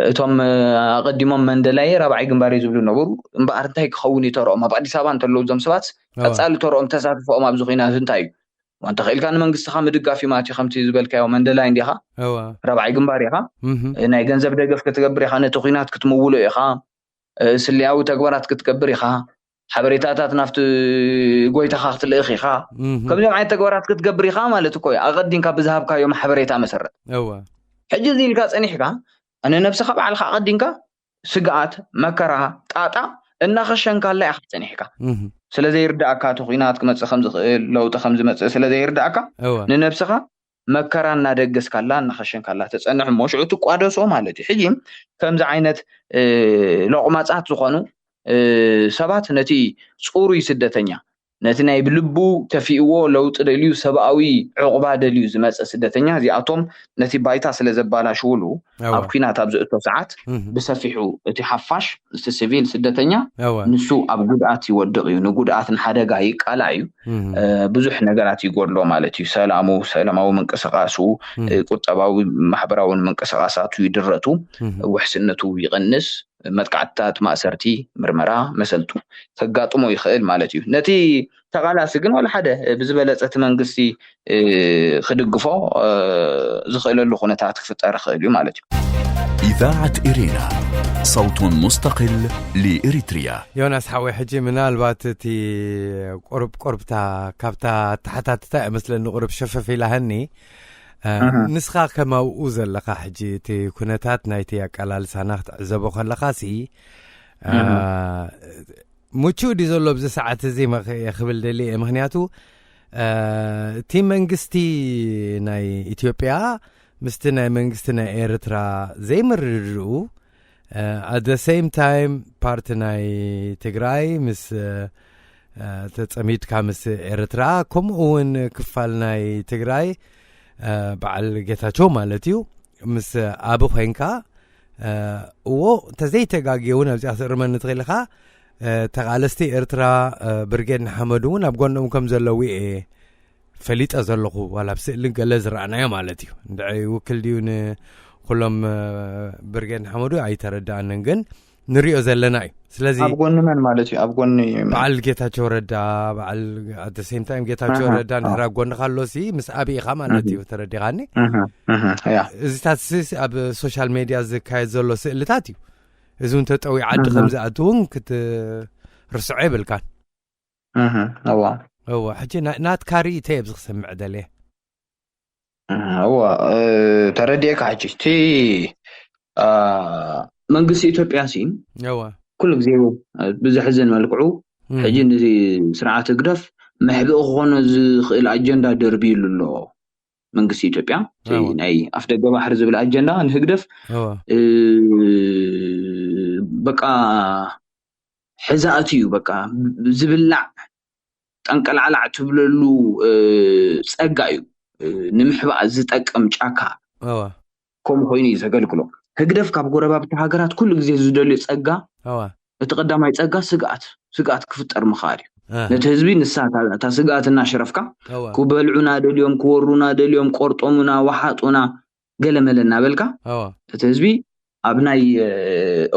እቶም እ፣ ኣቐዲሞም መንደላይ ራብዓይ ግንባር እዩ ዝብሉ ነበሩ እምበኣር እንታይ ክኸውን እዩ ተረኦም ኣብ ኣዲስ ኣበባ እንተለዉ እዞም ሰባት እወ ቀፃሊ ተረኦም ተሳትፎኦም ኣብዚ ኲናት እንታይ እዩ እንተኽኢልካ ንመንግስትኻ ምድጋፍ እዩ ማለት እዩ ከምቲ ዝበልካዮ መንደላይ እንዲኻ እወ ራብዓይ ግንባር ኢኻ እህ እ፣ ናይ ገንዘብ ደገፍ ክትገብር ኢኻ ነቲ ኲናት ክትምውሎ ኢኻ እ፣ ስልያዊ ተግባራት ክትገብር ኢኻ ሓበሬታታት ናብቲ ጎይታኻ ክትልእኽ ኢኻ እህ ከምዚኦም ዓይነት ተግባራት ክትገብር ኢኻ ማለት እኮ እዩ ኣቐዲምካ ብዝሃብካዮም ሓበሬታ መሰረት እወ ሕጂ እዚ ኢልካ ፀኒሕካ ንነብስኻ ባዕልካ ኣቐዲምካ ስግኣት መከራ ጣጣ እናኸሸንካላ ኢኻ ፀኒሕካ እህ ስለ ዘይርዳእካ እቲ ኩናት ክመፅእ ከም ዝኽእል ለውጢ ከም ዝመፅእ ስለ ዘይርዳእካ እወ ንነብስኻ መከራ እናደገስካላ እናኸሸንካላ ተፀንሕ እሞ ሽዑ ትቋደሶ ማለት እዩ ሕጂ ከምዚ ዓይነት እ፣ ሎቕማፃት ዝኾኑ እ፣ ሰባት ነቲ ፅሩይ ስደተኛ ነቲ ናይ ብልቡ ተፊእዎ ለውጢ ደልዩ ሰብኣዊ ዕቑባ ደልዩ ዝመፀ ስደተኛ እዚኣቶም ነቲ ባይታ ስለ ዘባላሽውሉ እወ። ኣብ ኩናት ኣብ ዝእቶ ሰዓት እህ። ብሰፊሑ እቲ ሓፋሽ እቲ ሲቪል ስደተኛ እወ። ንሱ ኣብ ጉድኣት ይወድቕ እዩ፣ ንጉድኣት ንሓደጋ ይቃላዕ እዩ። እህ። እ፣ ብዙሕ ነገራት ይጎድሎ ማለት እዩ። ሰላሙ፣ ሰላማዊ ምንቅስቃሱ፣ እህ። እ፣ ቁጠባዊ ማሕበራውን ምንቅስቃሳቱ ይድረቱ፣ እህ። ውሕስነቱ ይቕንስ፣ መጥቃዕትታት፣ ማእሰርቲ፣ ምርመራ፣ መሰልቱ ከጋጥሞ ይኽእል ማለት እዩ። ነቲ ተቓላሲ ግን ዋላ ሓደ ብዝበለጸ እቲ መንግስቲ እ፣ ክድግፎ እ፣ ዝኽእለሉ ኩነታት ክፍጠር ይኽእል እዩ ማለት እዩ። إذاعة إرينا، صوت مستقل لإريتريا. ዮናስ ሓወይ፣ ሕጂ ምናልባት እቲ ቁርብ ቁርብታ ካብታ ኣተሓታትታ እመስለኒ ቁርብ ሸፈፍ ኢላሃኒ። እ፣ እህ። ንስኻ ከም ኣብኡ ዘለኻ ሕጂ እቲ ኩነታት ናይቲ ኣቀላልሳና ክትዕዘቦ ከለኻ ሲ እ፣ እህ። ምቹእ ድዩ ዘሎ ኣብዚ ሰዓት እዚ መኸ ክብል ደሊ እየ። ምክንያቱ እ፣ እቲ መንግስቲ ናይ ኢትዮጵያ ምስቲ ናይ መንግስቲ ናይ ኤርትራ ዘይምርድኡ at the same time ፓርቲ ናይ ትግራይ ምስ እ፣ ተጸሚድካ ምስ ኤርትራ፣ ከምኡ እውን ክፋል ናይ ትግራይ እ፣ በዓል ጌታቸው ማለት እዩ፣ ምስ ኣብ ኮይንካ እ፣ እዎ እንተዘይተጋግየ እውን ኣብዚኣ ክትእርመኒ ትኽእል ኢኻ። እ፣ ተቓለስቲ ኤርትራ እ፣ ብርጌድ ንሓመዱ እውን ኣብ ጎኖም ከም ዘለዉ እየ ፈሊጠ ዘለኹ፣ ዋላ ኣብ ስእሊ ገለ ዝረኣናዮ ማለት እዩ። እንድዒ ውክል ድዩ ንኩሎም እ፣ ብርጌድ ንሓመዱ ኣይተረዳኣንን፣ ግን ንሪኦ ዘለና እዩ። ስለዚ ኣብ ጎኒ መን ማለት እዩ? ኣብ ጎኒ መን? በዓል ጌታቸው ረዳ፣ በዓል at the same time ጌታቸው ኣሃ፣ ረዳ እንድሕር ኣብ ጎንኻ ኣሎ ሲ ምስ ኣብይ ኢኻ ማለት እዩ፣ ተረዲኻኒ። እህ፣ እህ፣ ያ። እዚታት ሲ ኣብ ሶሻል ሜድያ ዝካየድ ዘሎ ስእልታት እዩ። እዚ እውን ተጠዊ ዓዲ ኣሃ። ከም ዝኣቱ እውን ክትርስዖ የብልካን። እህ፣ እዋ። እወ፣ ሕጂ ና- ናትካ ርእይቶ እየ ኣብዚ ክሰምዕ ደልየ። እዋ፣ እ፣ ተረዲኤካ። ሕጂ እቲ እ፣ መንግስቲ ኢትዮጵያ ሲ እወ። ኩሉ ግዜ እ፣ ብዘሕዝን መልክዑ እም። ሕጂ ነዚ ስርዓት ህግደፍ መሕብኢ ክኾኖ ዝኽእል ኣጀንዳ ደርብይሉ ኣሎ። መንግስቲ ኢትዮጵያ እቲ እወ። ናይ ኣፍደገ ባሕሪ ዝብል ኣጀንዳ ንህግደፍ እወ። እ፣ በቃ ሕዛእቲ እዩ። በቃ ዝብላዕ ጠንቀላዕላዕ ትብለሉ እ፣ ጸጋ እዩ። እ፣ ንምሕባእ ዝጠቅም ጫካ እወ። ከምኡ ኮይኑ እዩ ዘገልግሎ። ህግደፍ ካብ ጎረባብቲ ሃገራት ኩሉ ግዜ ዝደልዮ ጸጋ፣ እወ። እቲ ቀዳማይ ጸጋ ስግኣት፣ ስግኣት ክፍጠር ምኽኣል እዩ። ኣሃ። ነቲ ህዝቢ ንሳ እታ- እታ ስግኣት እናሽረፍካ እወ። ክበልዑና ደልዮም፣ ክወሩና ደልዮም፣ ቆርጦሙና፣ ወሓጡና፣ ገለመለ እናበልካ እወ። እቲ ህዝቢ ኣብ ናይ እ፣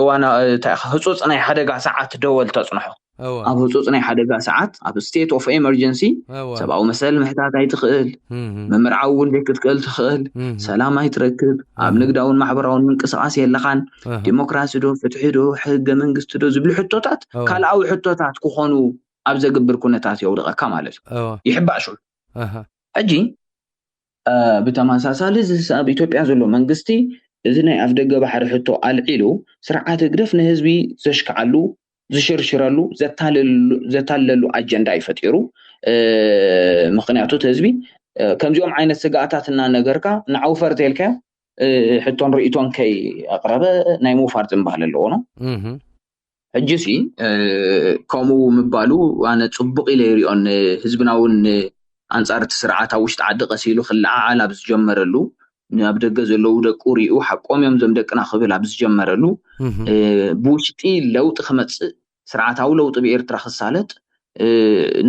እዋና እንታይ ኢኻ፣ ህጹጽ ናይ ሓደጋ ሰዓት ደወል ተጽንሖ። እወ። ኣብ ህጹጽ ናይ ሓደጋ ሰዓት፣ ኣብ state of emergency እወ። ሰብኣዊ መሰል ምሕታት ኣይትኽእል፣ እም፣ እም። ምምርዓው እውን ዘይክትክእል ትኽእል፣ እም። ሰላም ኣይትረክብ፣ ኣብ እም። ንግዳውን ማሕበራውን ምንቅስቃስ የለኻን፣ ኣሃ። ዲሞክራሲ ዶ ፍትሒ ዶ ሕገ መንግስቲ ዶ ዝብሉ ሕቶታት እወ። ካልኣዊ ሕቶታት ክኾኑ ኣብ ዘግብር ኩነታት የውድቐካ ማለት እዩ። እወ። ይሕባእ ሽዑ። ኣሃ። ሕጂ እ፣ ብተመሳሳሊ እዚ ኣብ ኢትዮጵያ ዘሎ መንግስቲ እዚ ናይ ኣፍደገ ባሕሪ ሕቶ ኣልዒሉ ስርዓት ህግደፍ ንህዝቢ ዘሽክዓሉ፣ ዝሽርሽረሉ፣ ዘታልለሉ፣ ዘታልለሉ ኣጀንዳ እዩ ፈጢሩ። እ፣ ምኽንያቱ እቲ ህዝቢ እ፣ ከምዚኦም ዓይነት ስግኣታት እናነገርካ ንዓው ፈር ተልካዮ እ፣ ሕቶን ርእይቶን ከይኣቕረበ ናይ ምውፋር ዝንባል ኣለዎ ነው። እህ። ሕጂ ሲ እ፣ ከምኡ ምባሉ ኣነ ጽቡቕ ኢለ ይሪኦን። ህዝብና እውን ኣንጻር እቲ ስርዓት ኣብ ውሽጢ ዓዲ ቀስ ኢሉ ክለዓዓል ኣብ ዝጀመረሉ፣ ናብ ደገ ዘለዉ ደቁ ሪኡ ሓቆም እዮም እዞም ደቅና ክብል ኣብ ዝጀመረሉ እህ። እ፣ ብውሽጢ ለውጢ ክመጽእ፣ ስርዓታዊ ለውጢ ብኤርትራ ክሳለጥ እ፣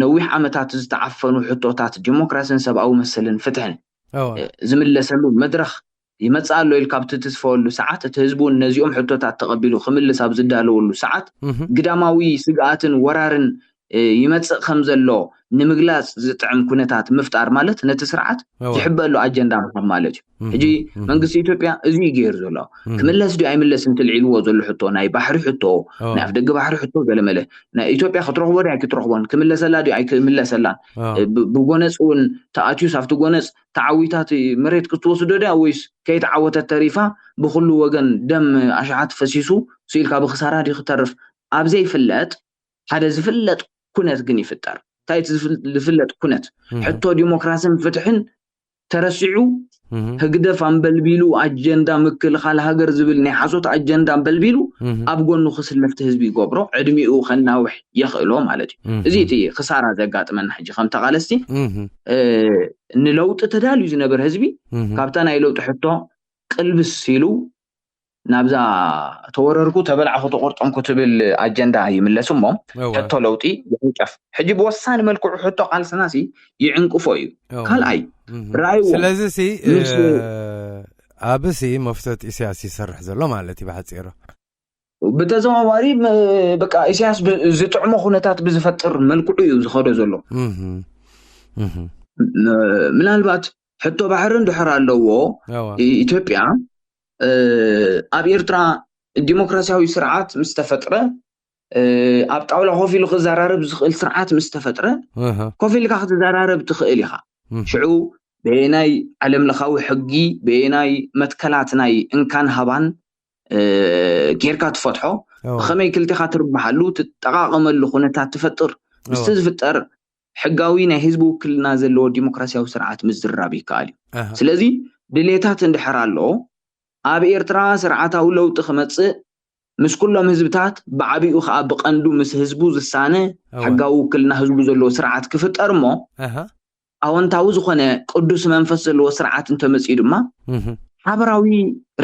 ነዊሕ ዓመታት ዝተዓፈኑ ሕቶታት ዲሞክራስን ሰብኣዊ መሰልን ፍትሕን እወ። እ፣ ዝምለሰሉ መድረኽ ይመጽእ ኣሎ ኢልካ ኣብ ትትስፈወሉ ሰዓት እቲ ህዝቢ እውን ነዚኦም ሕቶታት ተቐቢሉ ክምልስ ኣብ ዝዳለወሉ ሰዓት እህ። ግዳማዊ ስግኣትን ወራርን እ፣ ይመጽእ ከም ዘሎ ንምግላጽ ዝጥዕም ኩነታት ምፍጣር ማለት ነቲ ስርዓት እወ። ዝሕበሉ ኣጀንዳ ምዃን ማለት እዩ። እህ። ሕጂ እህ። መንግስቲ ኢትዮጵያ እዚ እዩ ገይሩ ዘሎ። እህ። ክምለስ ድዩ ኣይምለስን ትልዒልዎ ዘሎ ሕቶ፣ ናይ ባሕሪ ሕቶ፣ እወ። ናይ ኣፍደገ ባሕሪ ሕቶ ገለመለ፣ ናይ ኢትዮጵያ ክትረኽቦ ድዩ ኣይክትረኽቦን፣ ክምለሰላ ድዩ ኣይክምለሰላን፣ እወ። እ፣ ብ-፣ ብጎነጽ እውን ተኣትዩስ ኣብቲ ጎነጽ ተዓዊታት መሬት ክትወስዶ ድያ ወይስ ከይተዓወተት ተሪፋ ብኩሉ ወገን ደም ኣሽሓት ፈሲሱ ስኢልካ ብክሳራ ድዩ ክተርፍ ኣብ ዘይፍለጥ ሓደ ዝፍለጥ ኩነት ግን ይፍጠር። እንታይ እቲ ዝፍል-፣ ዝፍለጥ ኩነት? እህ። ሕቶ ዲሞክራስን ፍትሕን ተረሲዑ ህግደፍ ኣንበልቢሉ ኣጀንዳ ምክልኻል ሃገር ዝብል ናይ ሓሶት ኣጀንዳ ኣንበልቢሉ ኣብ ጎኑ ክስለፍቲ ህዝቢ ይገብሮ፣ ዕድሚኡ ከናውሕ የኽእሎ ማለት እዩ። እዚ እቲ ክሳራ ዘጋጥመና ሕጂ ከም ተቓለስቲ። ንለውጢ ተዳልዩ ዝነበረ ህዝቢ ካብታ ናይ ለውጢ ሕቶ ቅልብስ ኢሉ ናብዛ ተወረርኩ፣ ተበላዕኩ፣ ተቆርጠምኩ ትብል ኣጀንዳ ይምለስ እሞ ሕቶ ለውጢ ይዕንቀፍ። ሕጂ ብወሳኒ መልክዑ ሕቶ ቃልስና ሲ ይዕንቅፎ እዩ። ካልኣይ ርኣይዎ። ስለዚ ሲ ኣብዚ ሲ መፍቶት ኢሳያስ ይሰርሕ ዘሎ ማለት እዩ ብሓፂሩ። ብተዘዋዋሪ በቃ ኢሳያስ ዝጥዕሞ ኩነታት ብዝፈጥር መልክዑ እዩ ዝኸዶ ዘሎ። ምናልባት ሕቶ ባሕሪ እንድሕር ኣለዎ ኢትዮጵያ ኣብ ኤርትራ ዲሞክራሲያዊ ስርዓት ምስ ተፈጥረ፣ ኣብ ጣውላ ኮፍ ኢሉ ክዘራረብ ዝኽእል ስርዓት ምስ ተፈጥረ፣ ኮፍ ኢልካ ክትዘራረብ ትኽእል ኢኻ። ሽዑ በየናይ ዓለም ለኻዊ ሕጊ፣ በየናይ መትከላት ናይ እንካን ሃባን ጌርካ ትፈትሖ፣ ብኸመይ ክልቲኻ ትርብሓሉ ትጠቓቐመሉ ኩነታት ትፈጥር። ምስቲ ዝፍጠር ሕጋዊ ናይ ህዝቢ ውክልና ዘለዎ ዲሞክራሲያዊ ስርዓት ምዝራብ ይከኣል እዩ። ስለዚ ድሌታት እንድሕር ኣሎ ኣብ ኤርትራ ስርዓታዊ ለውጢ ክመፅእ ምስ ኩሎም ህዝብታት ብዓቢኡ ከዓ ብቀንዱ ምስ ህዝቡ ዝሳነ ሕጋዊ ውክልና ህዝቡ ዘለዎ ስርዓት ክፍጠር እሞ ኣወንታዊ ዝኾነ ቅዱስ መንፈስ ዘለዎ ስርዓት እንተመፅኡ ድማ ሓበራዊ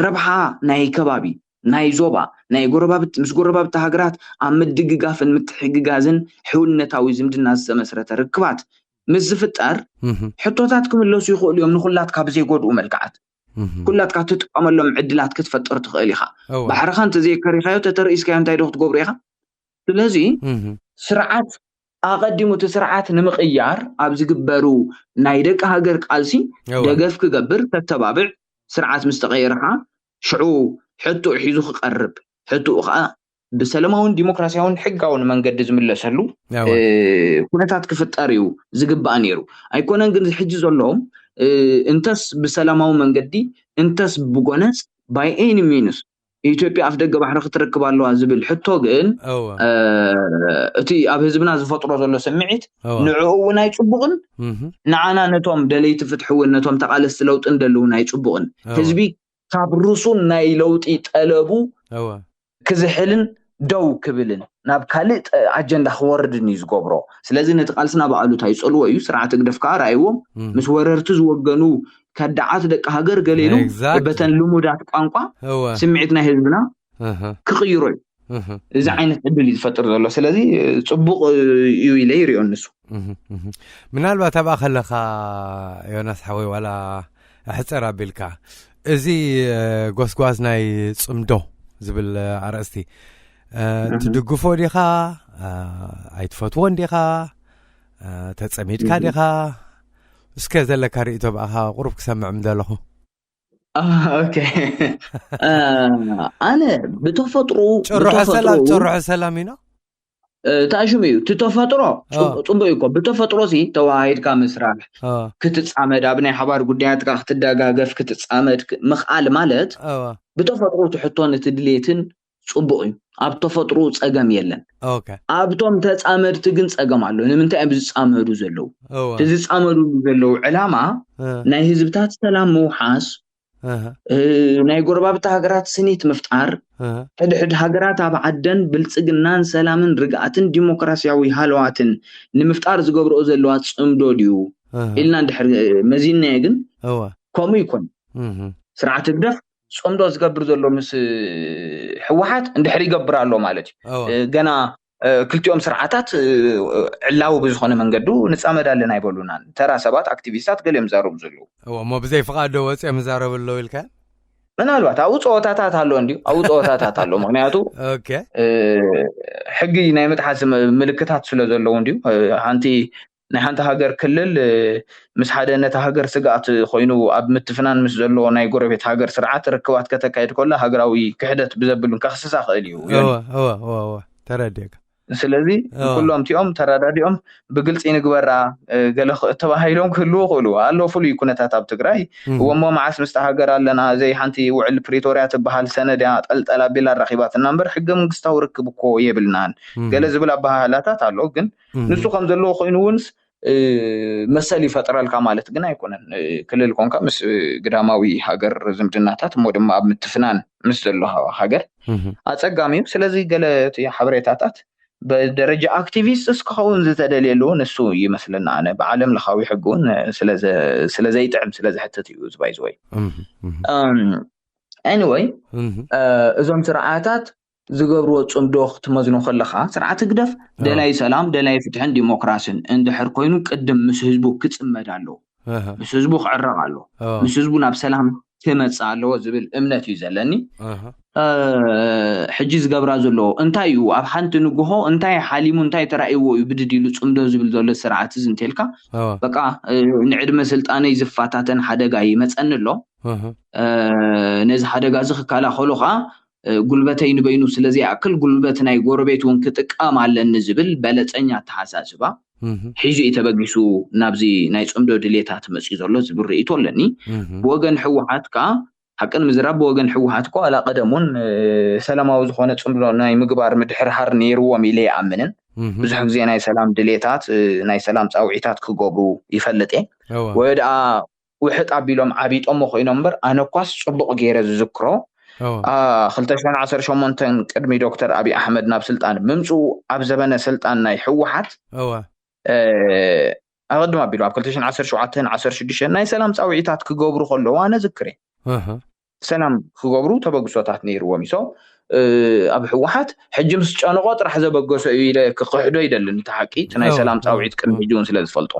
ረብሓ ናይ ከባቢ ናይ ዞባ ናይ ጎረባብቲ ምስ ጎረባብቲ ሃገራት ኣብ ምድግጋፍን ምትሕግጋዝን ሕውነታዊ ዝምድና ዝተመስረተ ርክባት ምስ ዝፍጠር ሕቶታት ክምለሱ ይኽእሉ እዮም። ንኩላትካ ብዘይጎድኡ መልክዓት ኩላትካ ትጥቀመሎም ዕድላት ክትፈጥር ትኽእል ኢኻ። ባሕርኻ እንተዘይከሪኻዮ ተተርኢስካዮ እንታይ ዶ ክትገብሩ ኢኻ? ስለዚ ስርዓት ኣቐዲሙ እቲ ስርዓት ንምቕያር ኣብ ዝግበሩ ናይ ደቂ ሃገር ቃልሲ ደገፍ ክገብር ተተባብዕ። ስርዓት ምስ ተቐየርኻ ሽዑ ሕቶኡ ሒዙ ክቐርብ ሕቶኡ ከዓ ብሰላማውን ዲሞክራሲያውን ሕጋውን መንገዲ ዝምለሰሉ ኩነታት ክፍጠር እዩ ዝግባእ ነይሩ። ኣይኮነን ግን ሕጂ ዘሎ እንተስ ብሰላማዊ መንገዲ እንተስ ብጎነጽ by any means ኢትዮጵያ ኣፍ ደገ ባሕሪ ክትረክብ ኣለዋ ዝብል ሕቶ ግን እቲ ኣብ ህዝብና ዝፈጥሮ ዘሎ ስምዒት ንዕኡ እውን ኣይፅቡቕን ንዓና ነቶም ደለይቲ ፍትሒ እውን ነቶም ተቓለስቲ ለውጥን ደለውን ኣይፅቡቕን። ህዝቢ ካብ ርሱን ናይ ለውጢ ጠለቡ ክዝሕልን ደው ክብልን ናብ ካልእ ኣጀንዳ ክወርድን እዩ ዝገብሮ። ስለዚ ነቲ ቃልስና ብኣሉታ ይፀልዎ እዩ። ስርዓት ህግደፍ ከዓ ርኣይዎም ምስ ወረርቲ ዝወገኑ ከዳዓት ደቂ ሃገር ገሌሉ በተን ልሙዳት ቋንቋ ስምዒት ናይ ህዝብና ክቕይሮ እዩ። እዚ ዓይነት ዕድል እዩ ዝፈጥር ዘሎ። ስለዚ ፅቡቕ እዩ ኢለ ይሪኦ ንሱ። ምናልባት ኣብኣ ከለኻ ዮናስ ሓወይ ዋላ ኣሕፅር ኣቢልካ እዚ ጎስጓስ ናይ ፅምዶ ዝብል ኣርእስቲ ትድግፎ ዲኻ ኣይትፈትዎን ዲኻ ተፀሚድካ ዲኻ? እስከ ዘለካ ርእቶ ብኣኻ ቁሩብ ክሰምዕ ምደለኹ። ኦኬ ኣነ ብተፈጥሮ ጭርሖ ሰላም ጭርሖ ሰላም ኢና ተኣሽሙ እዩ። እቲ ተፈጥሮ ፅቡቅ እዩ እኮ። ብተፈጥሮ ሲ ተዋሂድካ ምስራሕ ክትፃመድ፣ ኣብ ናይ ሓባር ጉዳያትካ ክትደጋገፍ ክትፃመድ ምኽኣል ማለት ብተፈጥሮ እቲ ሕቶን እቲ ድሌትን ፅቡቅ እዩ። ኣብ ተፈጥሮ ፀገም የለን። ኣብቶም ተፃመድቲ ግን ፀገም ኣሎ። ንምንታይ እዮም ዝፃመዱ ዘለዉ? እቲ ዝፃመዱሉ ዘለዉ ዕላማ ናይ ህዝብታት ሰላም ምውሓስ፣ ናይ ጎረባብቲ ሃገራት ስኒት ምፍጣር፣ ሕድሕድ ሃገራት ኣብ ዓደን ብልፅግናን ሰላምን ርግኣትን ዲሞክራሲያዊ ሃለዋትን ንምፍጣር ዝገብርኦ ዘለዋ ፅምዶ ድዩ ኢልና እንድሕር መዚንናዮ ግን ከምኡ ይኮን። ስርዓት ህግደፍ ፅምዶ ዝገብር ዘሎ ምስ ህወሓት እንድሕር ይገብር ኣሎ ማለት እዩ። ገና ክልቲኦም ስርዓታት ዕላዊ ብዝኾነ መንገዱ ንፃመድ ኣለና ኣይበሉናን። ተራ ሰባት ኣክቲቪስታት ገሊኦም ዝዛረቡ ዘለዉ እሞ ብዘይ ፍቓድ ዶ ወፂኦም ይዛረቡ ኣለዉ ኢልካ? ምናልባት ኣብኡ ፀወታታት ኣሎ እንዲዩ ኣብኡ ፀወታታት ኣሎ። ምክንያቱ ሕጊ ናይ ምጥሓስ ምልክታት ስለ ዘለዉ እንዲዩ ሓንቲ ናይ ሓንቲ ሃገር ክልል ምስ ሓደ ነቲ ሃገር ስግኣት ኮይኑ ኣብ ምትፍናን ምስ ዘሎ ናይ ጎረቤት ሃገር ስርዓት ርክባት ከተካይድ ከላ ሃገራዊ ክሕደት ብዘብሉን ከኽስሳ ክእል እዩ። ተረዲእካ። ስለዚ ኩሎም እቲኦም ተረዳዲኦም ብግልፂ ንግበራ ገለ ተባሂሎም ክህልዉ ክእሉ ኣሎ። ፍሉይ ኩነታት ኣብ ትግራይ እወሞ መዓስ ምስቲ ሃገር ኣለና ዘይ ሓንቲ ውዕል ፕሪቶርያ ትበሃል ሰነድ እያ ጠልጠል ኣቢላ ኣራኺባትና እምበር ሕገ መንግስታዊ ርክብ እኮ የብልናን ገለ ዝብል ኣበሃህላታት ኣሎ። ግን ንሱ ከም ዘለዎ ኮይኑ እውን መሰል ይፈጥረልካ ማለት ግን ኣይኮነን። ክልል ኮንካ ምስ ግዳማዊ ሃገር ዝምድናታት እሞ ድማ ኣብ ምትፍናን ምስ ዘሎ ሃገር ኣፀጋሚ እዩ። ስለዚ ገለ እቲ ሓበሬታታት ብደረጃ ኣክቲቪስት እስክኸውን ዝተደልየሉ ንሱ ይመስለና። ኣነ ብዓለም ለኻዊ ሕጊ እውን ስለዘይጥዕም ስለዝሕትት እዩ ዝባይ ዝወይ anyway እዞም ስርዓታት ዝገብርዎ ፅምዶ ክትመዝኖ ከለካ ስርዓት ህግደፍ ደላይ ሰላም ደላይ ፍትሕን ዲሞክራሲን እንድሕር ኮይኑ ቅድም ምስ ህዝቡ ክፅመድ ኣለዎ። ምስ ህዝቡ ክዕረቕ ኣለዎ። ምስ ህዝቡ ናብ ሰላም ክመፅእ ኣለዎ ዝብል እምነት እዩ ዘለኒ። ሕጂ ዝገብራ ዘለዎ እንታይ እዩ? ኣብ ሓንቲ ንግሆ እንታይ ሓሊሙ እንታይ ተራእይዎ እዩ ብድድ ኢሉ ፅምዶ ዝብል ዘሎ ስርዓት እዚ እንተልካ በቃ ንዕድመ ስልጣነይ ዝፈታተን ሓደጋ ይመፀኒ ኣሎ። ነዚ ሓደጋ እዚ ክከላኸሉ ከዓ ጉልበተይ ንበይኑ ስለዘይኣክል ጉልበት ናይ ጎረቤት እውን ክጥቀም ኣለኒ ዝብል በለፀኛ ኣተሓሳስባ ሒዙ እዩ ተበጊሱ ናብዚ ናይ ፅምዶ ድሌታት መፅዩ ዘሎ ዝብል ርእይቶ ኣለኒ። ብወገን ህወሓት ከዓ ሓቂ ንምዝራብ ብወገን ህወሓት እኮ ዋላ ቀደም እውን ሰላማዊ ዝኾነ ፅምዶ ናይ ምግባር ምድሕርሃር ነይርዎም ኢለ ይኣምንን። ብዙሕ ግዜ ናይ ሰላም ድሌታት ናይ ሰላም ፃውዒታት ክገብሩ ይፈልጥ እየ። ወይ ደኣ ውሕጥ ኣቢሎም ዓቢጦሞ ኮይኖም እምበር ኣነ እኳስ ፅቡቕ ገይረ ዝዝክሮ ክልተ ሽሕን ዓሰርተ ሸሞንተን ቅድሚ ዶክተር ኣብይ ኣሕመድ ናብ ስልጣን ምምፅኡ ኣብ ዘበነ ስልጣን ናይ ህወሓት ኣቐድም ኣቢሉ ኣብ ክልተ ሽሕን ዓሰርተ ሸውዓተን ዓሰርተ ሽዱሽተን ናይ ሰላም ፃውዒታት ክገብሩ ከለዉ ኣነ ዝክር እየ። ሰላም ክገብሩ ተበግሶታት ነይርዎም እዩ። ኣብ ህወሓት ሕጂ ምስ ጨነቆ ጥራሕ ዘበገሶ እዩ ኢለ ክክሕዶ ይደልን። እቲ ሓቂ እቲ ናይ ሰላም ፃውዒት ቅድሚ ሕጂ እውን ስለ ዝፈልጦ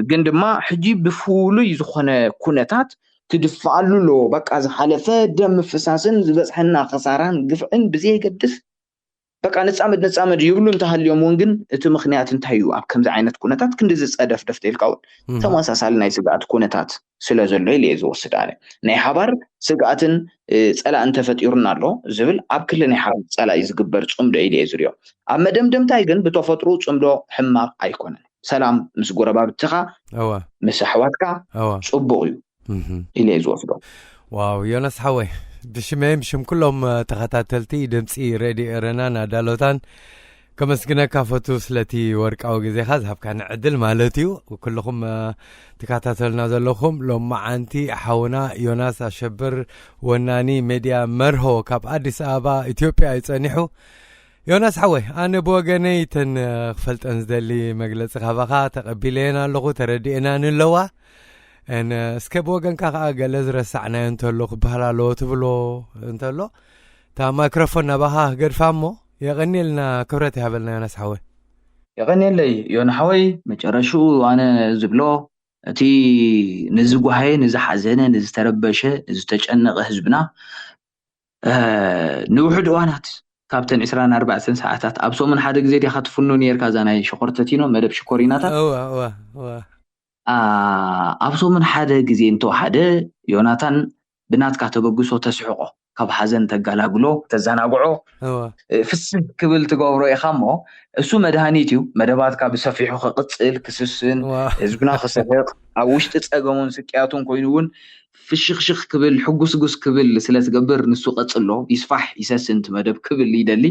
ግን ድማ ሕጂ ብፍሉይ ዝኾነ ኩነታት ክድፍኣሉ ኣለዎ። በቃ ዝሓለፈ ደም ምፍሳስን ዝበፅሐና ከሳራን ግፍዕን ብዘየገድስ በቃ ንፃመድ ንፃመድ ይብሉ እንተሃልዮም እውን ግን እቲ ምክንያት እንታይ እዩ ኣብ ከምዚ ዓይነት ኩነታት ክንዲ ዝፀደፍደፍ ተልካ እውን ተመሳሳሊ ናይ ስግኣት ኩነታት ስለ ዘሎ ኢለ እየ ዝወስድ። ኣነ ናይ ሓባር ስግኣትን ፀላእን ተፈጢሩና ኣሎ ዝብል ኣብ ክሊ ናይ ሓባር ፀላኢ ዝግበር ፅምዶ ኢለ እየ ዝሪኦ። ኣብ መደምደምታይ ግን ብተፈጥሮ ፅምዶ ሕማቕ ኣይኮነን። ሰላም ምስ ጎረባብትኻ ምስ ኣሕዋትካ ፅቡቕ እዩ ኢለ እየ ዝወስዶ። ዋው ዮናስ ሓወይ ብሽመይም ሽም ኩሎም ተኸታተልቲ ድምፂ ሬድዮ ኤረናን ኣዳሎታን ከመስግነካ ፈቱ ስለቲ ወርቃዊ ግዜኻ ዝሃብካኒ ዕድል ማለት እዩ። ኩልኹም ትከታተልና ዘለኹም ሎም መዓንቲ ሓውና ዮናስ ኣሸብር ወናኒ ሜድያ መርሆ ካብ ኣዲስ ኣበባ ኢትዮጵያ እዩ ጸኒሑ። ዮናስ ሓወይ ኣነ ብወገነይ ተን ክፈልጠን ዝደሊ መግለጺ ካባኻ ተቐቢለየን ኣለኹ ተረዲኤናን ኣለዋ። እስከ ብወገንካ ከዓ ገለ ዝረሳዕናዮ እንተሎ ክበሃል ኣለዎ ትብሎ እንተሎ እታ ማይክሮፎን ናባኻ ክገድፋ እሞ የቐኒልና ክብረት ይሃበልና ዮናስ ሓወይ። የቐኒየለይ ዮና ሓወይ መጨረሽኡ ኣነ ዝብሎ እቲ ንዝጓሃየ ንዝሓዘነ ንዝተረበሸ ንዝተጨነቐ ህዝብና ንውሕድ እዋናት ካብተን ዕስራን ኣርባዕተን ሰዓታት ኣብ ሰሙን ሓደ ግዜ ዲኻ ትፍኑ ነርካ እዛ ናይ ሸኾርተቲኖ መደብ ሽኮሪናታት ኣብ ሰሙን ሓደ ግዜ እንተወሓደ ዮናታን ብናትካ ተበግሶ ተስሕቆ ካብ ሓዘን ተጋላግሎ ተዘናግዖ ፍስህ ክብል ትገብሮ ኢኻ እሞ እሱ መድሃኒት እዩ። መደባትካ ብሰፊሑ ክቕፅል ክስስን ህዝብና ክስሕቕ ኣብ ውሽጢ ፀገሙን ስቅያቱን ኮይኑ እውን ፍሽኽሽኽ ክብል ሕጉስጉስ ክብል ስለትገብር ንሱ ቀፅሎ ይስፋሕ ይሰስን ትመደብ ክብል ይደሊ።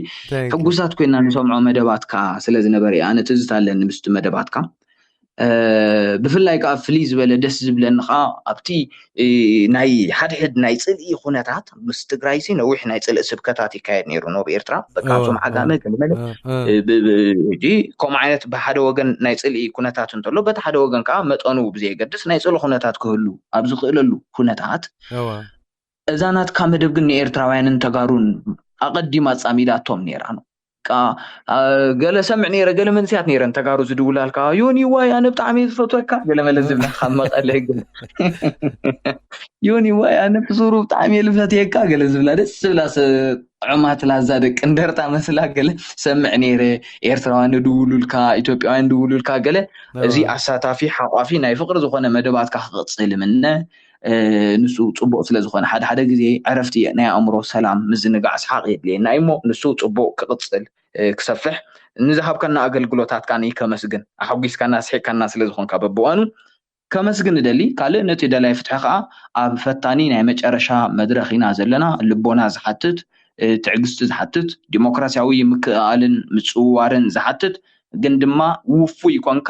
ሕጉሳት ኮይና ንሰምዖ መደባትካ ስለዝነበረ ኣነ ትዝታ ኣለኒ ምስቲ መደባትካ። ብፍላይ ከዓ ፍልይ ዝበለ ደስ ዝብለኒ ከዓ ኣብቲ ናይ ሓድሕድ ናይ ፅልኢ ኩነታት ምስ ትግራይሲ ነዊሕ ናይ ፅልኢ ስብከታት ይካየድ ነይሩ ኖብ ኤርትራ በቃ እቶም ዓጋመ ገለመለ ሕጂ ከምኡ ዓይነት ብሓደ ወገን ናይ ፅልኢ ኩነታት እንተሎ በቲ ሓደ ወገን ከዓ መጠኑ ብዘየገድስ ናይ ፅልኢ ኩነታት ክህሉ ኣብ ዝኽእለሉ ኩነታት እዛ ናትካ መደብ ግን ንኤርትራውያንን ተጋሩን ኣቐዲማ ኣጻሚዳቶም ነይራ ነው። ገለ ሰምዕ ነይረ ገለ መንስያት ነይረን ተጋሩ ዝድውላልካ ዮኒ ዋይ ኣነ ብጣዕሚ ዝፈትወካ ገለ መለ ዝብላ ካብ መቐለ ግን ዮኒ ዋይ ኣነ ብሱሩ ብጣዕሚ እየ ዝፈትየካ ገለ ዝብላ ደስ ዝብላ ጥዑማት ላዛ ደቂ እንደርታ መስላ ገለ ሰምዕ ነይረ። ኤርትራውያን ድውሉልካ ኢትዮጵያውያን ድውሉልካ ገለ እዚ ኣሳታፊ ሓቋፊ ናይ ፍቅሪ ዝኾነ መደባትካ ክቕፅል ምነ ንሱ ፅቡቅ ስለዝኾነ ሓደ ሓደ ግዜ ዕረፍቲ ናይ ኣእምሮ ሰላም ምዝንጋዕ ሰሓቅ የድልየና እዩ እሞ ንሱ ፅቡቅ ክቅፅል ክሰፍሕ ንዝሃብካና ኣገልግሎታት ካኒ ከመስግን ኣሐጒስካና ስሒቅካና ስለዝኾንካ በብዋኑ ከመስግን እደሊ። ካልእ ነቲ ደላይ ፍትሒ ከዓ ኣብ ፈታኒ ናይ መጨረሻ መድረኽ ኢና ዘለና። ልቦና ዝሓትት፣ ትዕግስቲ ዝሓትት፣ ዲሞክራሲያዊ ምክእኣልን ምጽውዋርን ዝሓትት ግን ድማ ውፉይ ኮንካ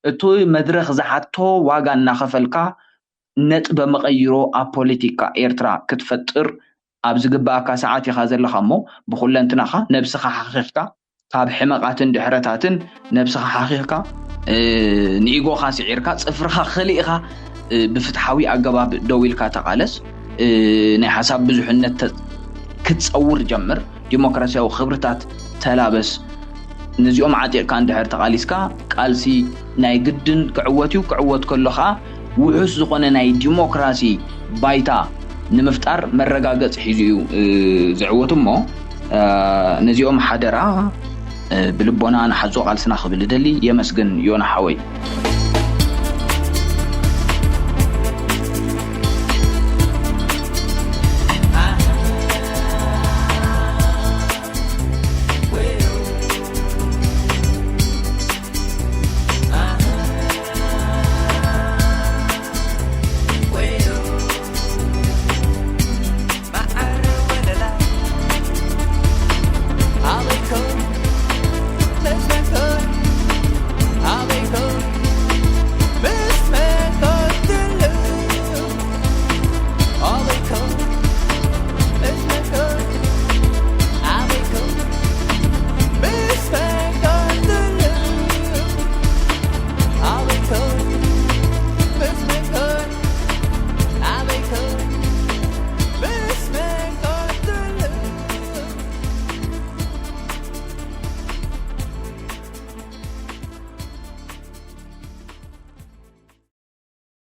እቲ መድረኽ ዝሓቶ ዋጋ እናኸፈልካ ነጥበ መቐይሮ ኣብ ፖለቲካ ኤርትራ ክትፈጥር ኣብ ዝግባኣካ ሰዓት ኢኻ ዘለኻ እሞ፣ ብኹለንትናኻ ነብስኻ ሓኺኽካ፣ ካብ ሕመቓትን ድሕረታትን ነብስኻ ሓኺኽካ፣ ንኢጎኻ ስዒርካ፣ ጽፍርኻ ከሊእኻ፣ ብፍትሓዊ ኣገባብ ደው ኢልካ ተቓለስ። ናይ ሓሳብ ብዙሕነት ክትጸውር ጀምር። ዲሞክራሲያዊ ክብርታት ተላበስ። ነዚኦም ዓጢቕካ እንድሕር ተቓሊስካ፣ ቃልሲ ናይ ግድን ክዕወት እዩ። ክዕወት ከሎ ኸኣ ውሑስ ዝኾነ ናይ ዲሞክራሲ ባይታ ንምፍጣር መረጋገጺ ሒዙ እዩ ዝዕወት እሞ፣ ነዚኦም ሓደራ ብልቦና ንሓዞ ቃልስና ክብል እደሊ። የመስግን ዮና ሓወይ።